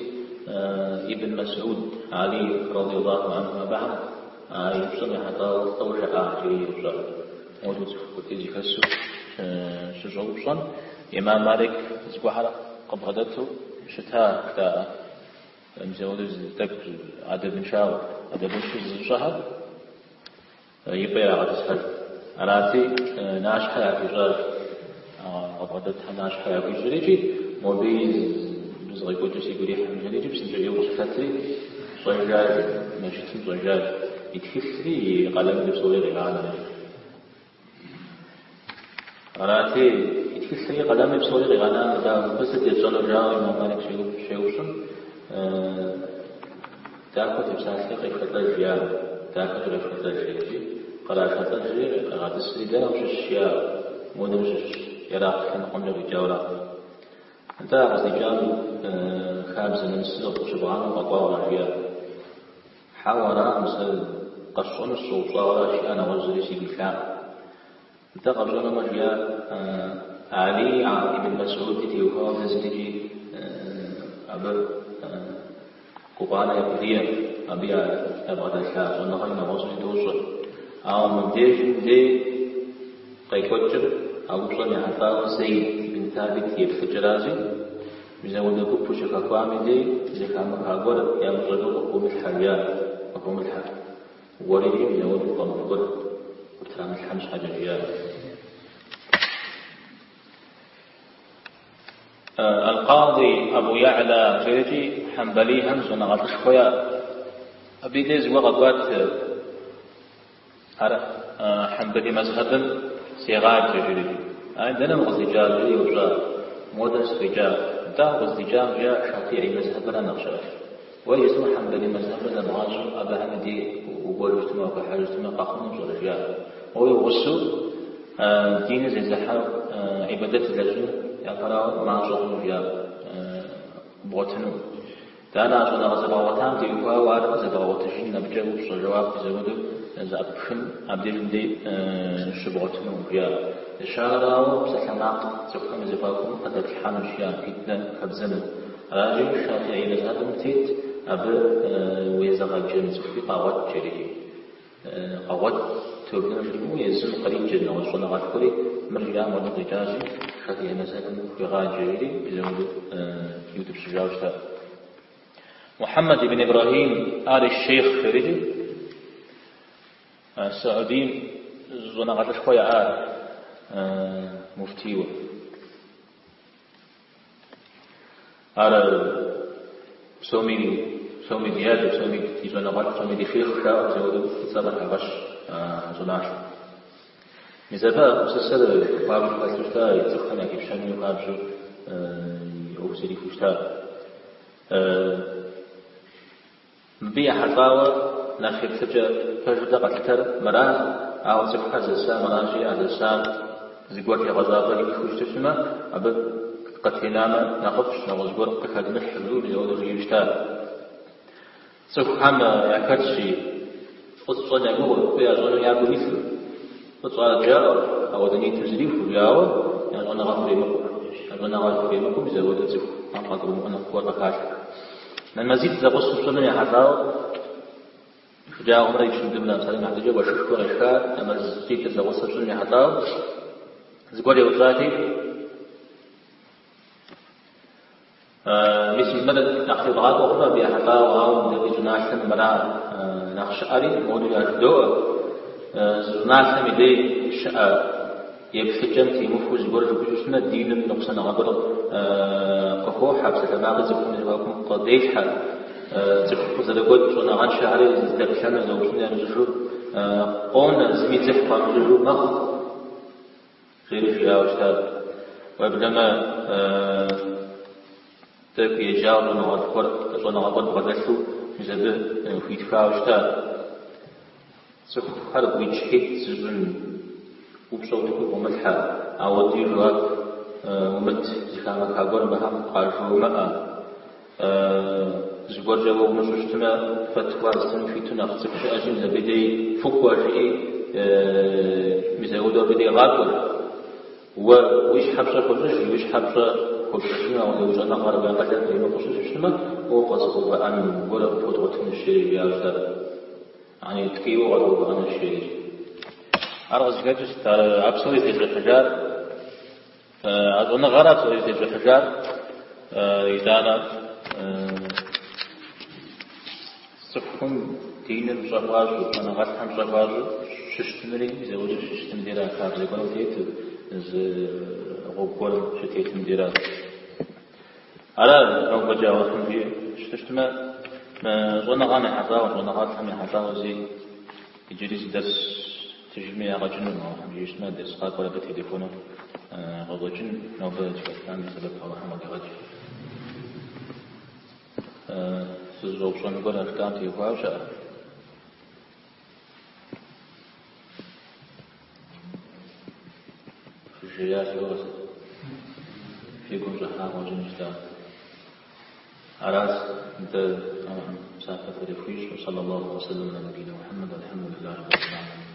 Ибн Масуд Али радиаллаху анху абыхэм а упщӏэм ехьэлӏауэ лӏо жаӏа жери еупщӏа. Ауэдэу цӏыху куэдей зэхэсу щыщӏэупщӏэм, имам Малик зыгуэрхэр къыбгъэдэту щыта жаӏэ. Мис ауэдэу зы тӏэкӏу адэбыншауэ, адэбыншэу зызыщӏэхэр и пӏэ ирагъэтӏысхьэж. Арати, нащхьэ яхуищӏащ. Къыбгъэдэтхэм нащхьэ яхуищӏри икӏи мобы зыкъекӏуэкӏыр сигу ирихьым жери икӏи псынщӏэу ӏейуэ къыщылъэтри щӏэжащ, мэжджытым щӏэжащ. И тхылъри и къалэмри псори къигъанэри. Арати, и тхылъри и къалэмри псори къигъэнам, дауэ, мыбы сыт етщӏэнур жаӏэу имам Малик щеупщӏым, дахэу тепсалъэри къефшэлӏэж жиӏа, дахэкӏэ къефшэлӏэж жери, кърашэлӏэжри, къигъэтӏысри, дэнэ ущыщ жиӏа, модэм щыщ, Ирак лъэныкъуэмкӏэ къикӏауэра. Нтӏэ, а къыздикӏам хабзэ нэмысыр къыщыбгъанэу укъэкӏуауэ ара жиӏа. Хьэуэ, аракъым, сэ къэсщӏэну сыщӏэупщӏауэра, жиӏа, нэгъуэщӏ зыри сигу илъакъым. Нтӏэ, къэпщӏэнумэ, жиӏа, Али ибн Масуди теухуауэ дэ зырикӏи абы гукъанэ яхудиӏэкъым, абы ябгъэдэлъа щӏэныгъэри нэгъуэщӏри дощӏэ. Ауэ мыбдежым дей къекӏуэкӏыр а упщӏэм ехьэлӏауэ Зейд ибн Табит и еплъыкӏэращи, Мис ауэдэ гуп ущыхэхуам и дей зэхамыха гуэр ямыщӏэ гуэр къыхыумылъхьэ, жиӏа, къыхыумылъхьэ. Уэри мис ауэдэу фӏэмыфӏ гуэр къыптрамылъхьэн щхьэкӏэ, жиӏа. Аль-Къади Абу Я'ла жерикӏи хьэмбэлийхэм щӏэныгъэлӏышхуэ яӏэ. Абы и дей зыгуэр къэкӏуат ар хьэмбэли мэзхьэбым сегъаджэ жерикӏи. Ай, дэнэ укъыздикӏар, жери еупщӏа, модэм сыкъикӏа. Нтӏэ, укъыздикӏам, жиӏа, шафиӏи мэзхьэбыра нэхъ щыӏэр. Уэ иджыпсту хьэмбэли мэзхьэбыр зэбгъащӏэу абыхэм и дей укӏуэжу щытмэ, ухыхьэжу щытмэ, къэхъуну пщӏэрэ, жиӏа. Уэ уи гъусэу диныр зезыхьэу ӏибадэт зылэжьыну япэрауэ мащӏэ хъуну, жиӏа, бгъуэтыну. Итӏанэ а щӏэныгъэ зэбгъэгъуэтам теухуауэ ар зэбгъэгъуэтыжын, абыкӏэ упщӏэ, жэуап зэхуэдэу зэӏэпыпхын абдежым дей щыбгъуэтыну, жиӏа. Ещанэрауэ, псалъэмакъ цӏыхухэм я зэхуакум къыдэплъхьэнущ, жиӏа, фитнэ хэбдзэну. Аращи, Шафиӏи мэзхьэбым тет, абы уезыгъэджэн цӏыхуи къэгъуэт, жерикӏи. Къэгъуэт, теубыдэн жримыӏэу езым къриджэ нэгъуэщӏ щӏэныгъэлӏ гуэри, мыр жиӏам хуэдэу къикӏащи, Шафиӏи мэзхьэбым хуегъаджэ, жери зэуэду иутӏыпщыжауэ щыта. Мухьэммэд ибн Ибрэхьим Али Шейхъ жерикӏи, Саудием щӏэныгъэлӏышхуэ яӏар муфтийуэ. Ар псоми, псоми ди адэ, псоми ди щӏэныгъэлӏ, псоми ди шейхъ жаӏэу зэуэду и цӏэр къыхагъэщ а щӏыналъэм. Мис абы а гупсысэр хуабжьу хэлъу щыта, и цӏыхухэм яхипщэнуи хуабжьу и ӏуэху зэрихуэу щыта. Мыбы ехьэлӏауэ нэхъ еплъыкӏэ пэжу дэ къэтлъытэр мыра, ауэ цӏыхухэр зэса мыращи, а зэсам зыгуэр тегъэщӏапӏэ иӏэу щытмэ, абы къытенамэ нэхъыфӏщ, нэгъуэщӏ гуэр къыхэдмылъхьэу жиӏэу мис ауэдэу жиӏэу щыта. Цӏыхухэм яхэтщи, фӏы тщӏэн я гугъэу, фӏы ящӏэну я гум илъу, фӏы тщӏарэт жаӏэу, ауэдэ ниету зэрихуэу, ауэ я щӏэныгъэ хуримыкъуу. Я щӏэныгъэ хуримыкъуу мис ауэдэ цӏыхухэм къагурымыӏуэн гуэр къыхалъхьэ. Нэмэзитӏ зэгъусэу пщӏыным ехьэлӏауэ шэджагъуэмрэ ичындымрэ псалъэм и хьэтыркӏэ уэшхышхуэ къешха нэмэзитӏыр зэгъусэу пщӏыным ехьэлӏауэ зыгуэр еупщӏати, Мис мыр нэхъ тебгъакӏуэ хъуну абы ехьэлӏауэ, ауэ дэ ди щӏыналъэм мыра нэхъ щыӏэри, моуэдэу яжыдоӏэ. Зы щӏыналъэм и дей щыӏэ еплъыкӏэм темыхуэу зыгуэр жыпӏэу щытмэ, диным ныкъусаныгъэ гуэр къыхохьэ, псалъэмакъи цӏыхум и зэхуакум къыделъхьэ. Цӏыху къызэрыгуэкӏ щӏэныгъэншэхэри зыдэплъэну, зэупщӏыну ямыщӏыжу къонэ, зыми дзыхь хуамыщӏыжу мэхъу. Жери жиӏауэ щытар. Уеблэмэ, тӏэкӏу еджауэ щӏэныгъэ гуэр бгъэдэлъу мис абы хуитхауэ щыта. Цӏыхухэр гуитӏщхьитӏ зыщӏын упщӏэ утыкум къыумылъхьэ, ауэдэуи жэуап умыт, зэхамыха гуэр мыхэм къажомыӏэ. Зыгуэркӏэ уэ умыщӏэу щытмэ, фэтуа зытыну хуиту нэхъ цӏыху щыӏэщи, мис абы дей фыкӏуэ жыӏи, мис ауэдэу абы дей гъакӏуэ. Уэ уи щхьэ пщӏэ хуэщӏыж, уи щхьэ пщӏэ хуэпщӏыжыну ауэдэ уи щӏэныгъэр, уи акъылыр хуримыкъуу щытмэ, уэ укъэзыгъэувыӏэн гуэр къыпхуэдгъуэтынущ, жери жиӏауэ щытар. Яни ткӏийуэ укъэдгъэувыӏэнущ, жери. Ар къызыхэкӏыр сыт? Ар а псори зытещӏыхьыжар. А щӏэныгъэра псори зытещӏыхьыжар, итӏанэ цӏыхум диным пщӏэ хуащӏу, щӏэныгъэлӏхэм пщӏэ хуащӏу щыщытынури, зэуэкӏэ щыщытым дера, хабзэ гуэрым тету, зы гъуэгу гуэрым щытетым дера. Ара нобэкӏэ Алыхьым жиӏэу щытыщтмэ, мы щӏэныгъэм ехьэлӏауэ, щӏэныгъэлӏхэм ехьэлӏауэ зи иджыри зы дерс ттыжми ягъэ кӏынукъым, Алыхьым жиӏэщтмэ, дерс къакӏуэр абы тедухуэну къыщӏэкӏын, нобэ зэхэтхам и сэбэп Алыхьым къыдигъэкӏ. Сызыщӏэупщӏэн гуэр а жытӏам теухуауэ щыӏэ? Фыжея си гугъэщ. Фи гум щӏыхьа къыщӏэкӏынщ жытӏар. Аращ дэ Алыхьым псапэ фэрихуищӏ. Саллаллаху уа саллям аля набийна Мухьэммэд, алхьэмдулиллахи раббил гӏалямин.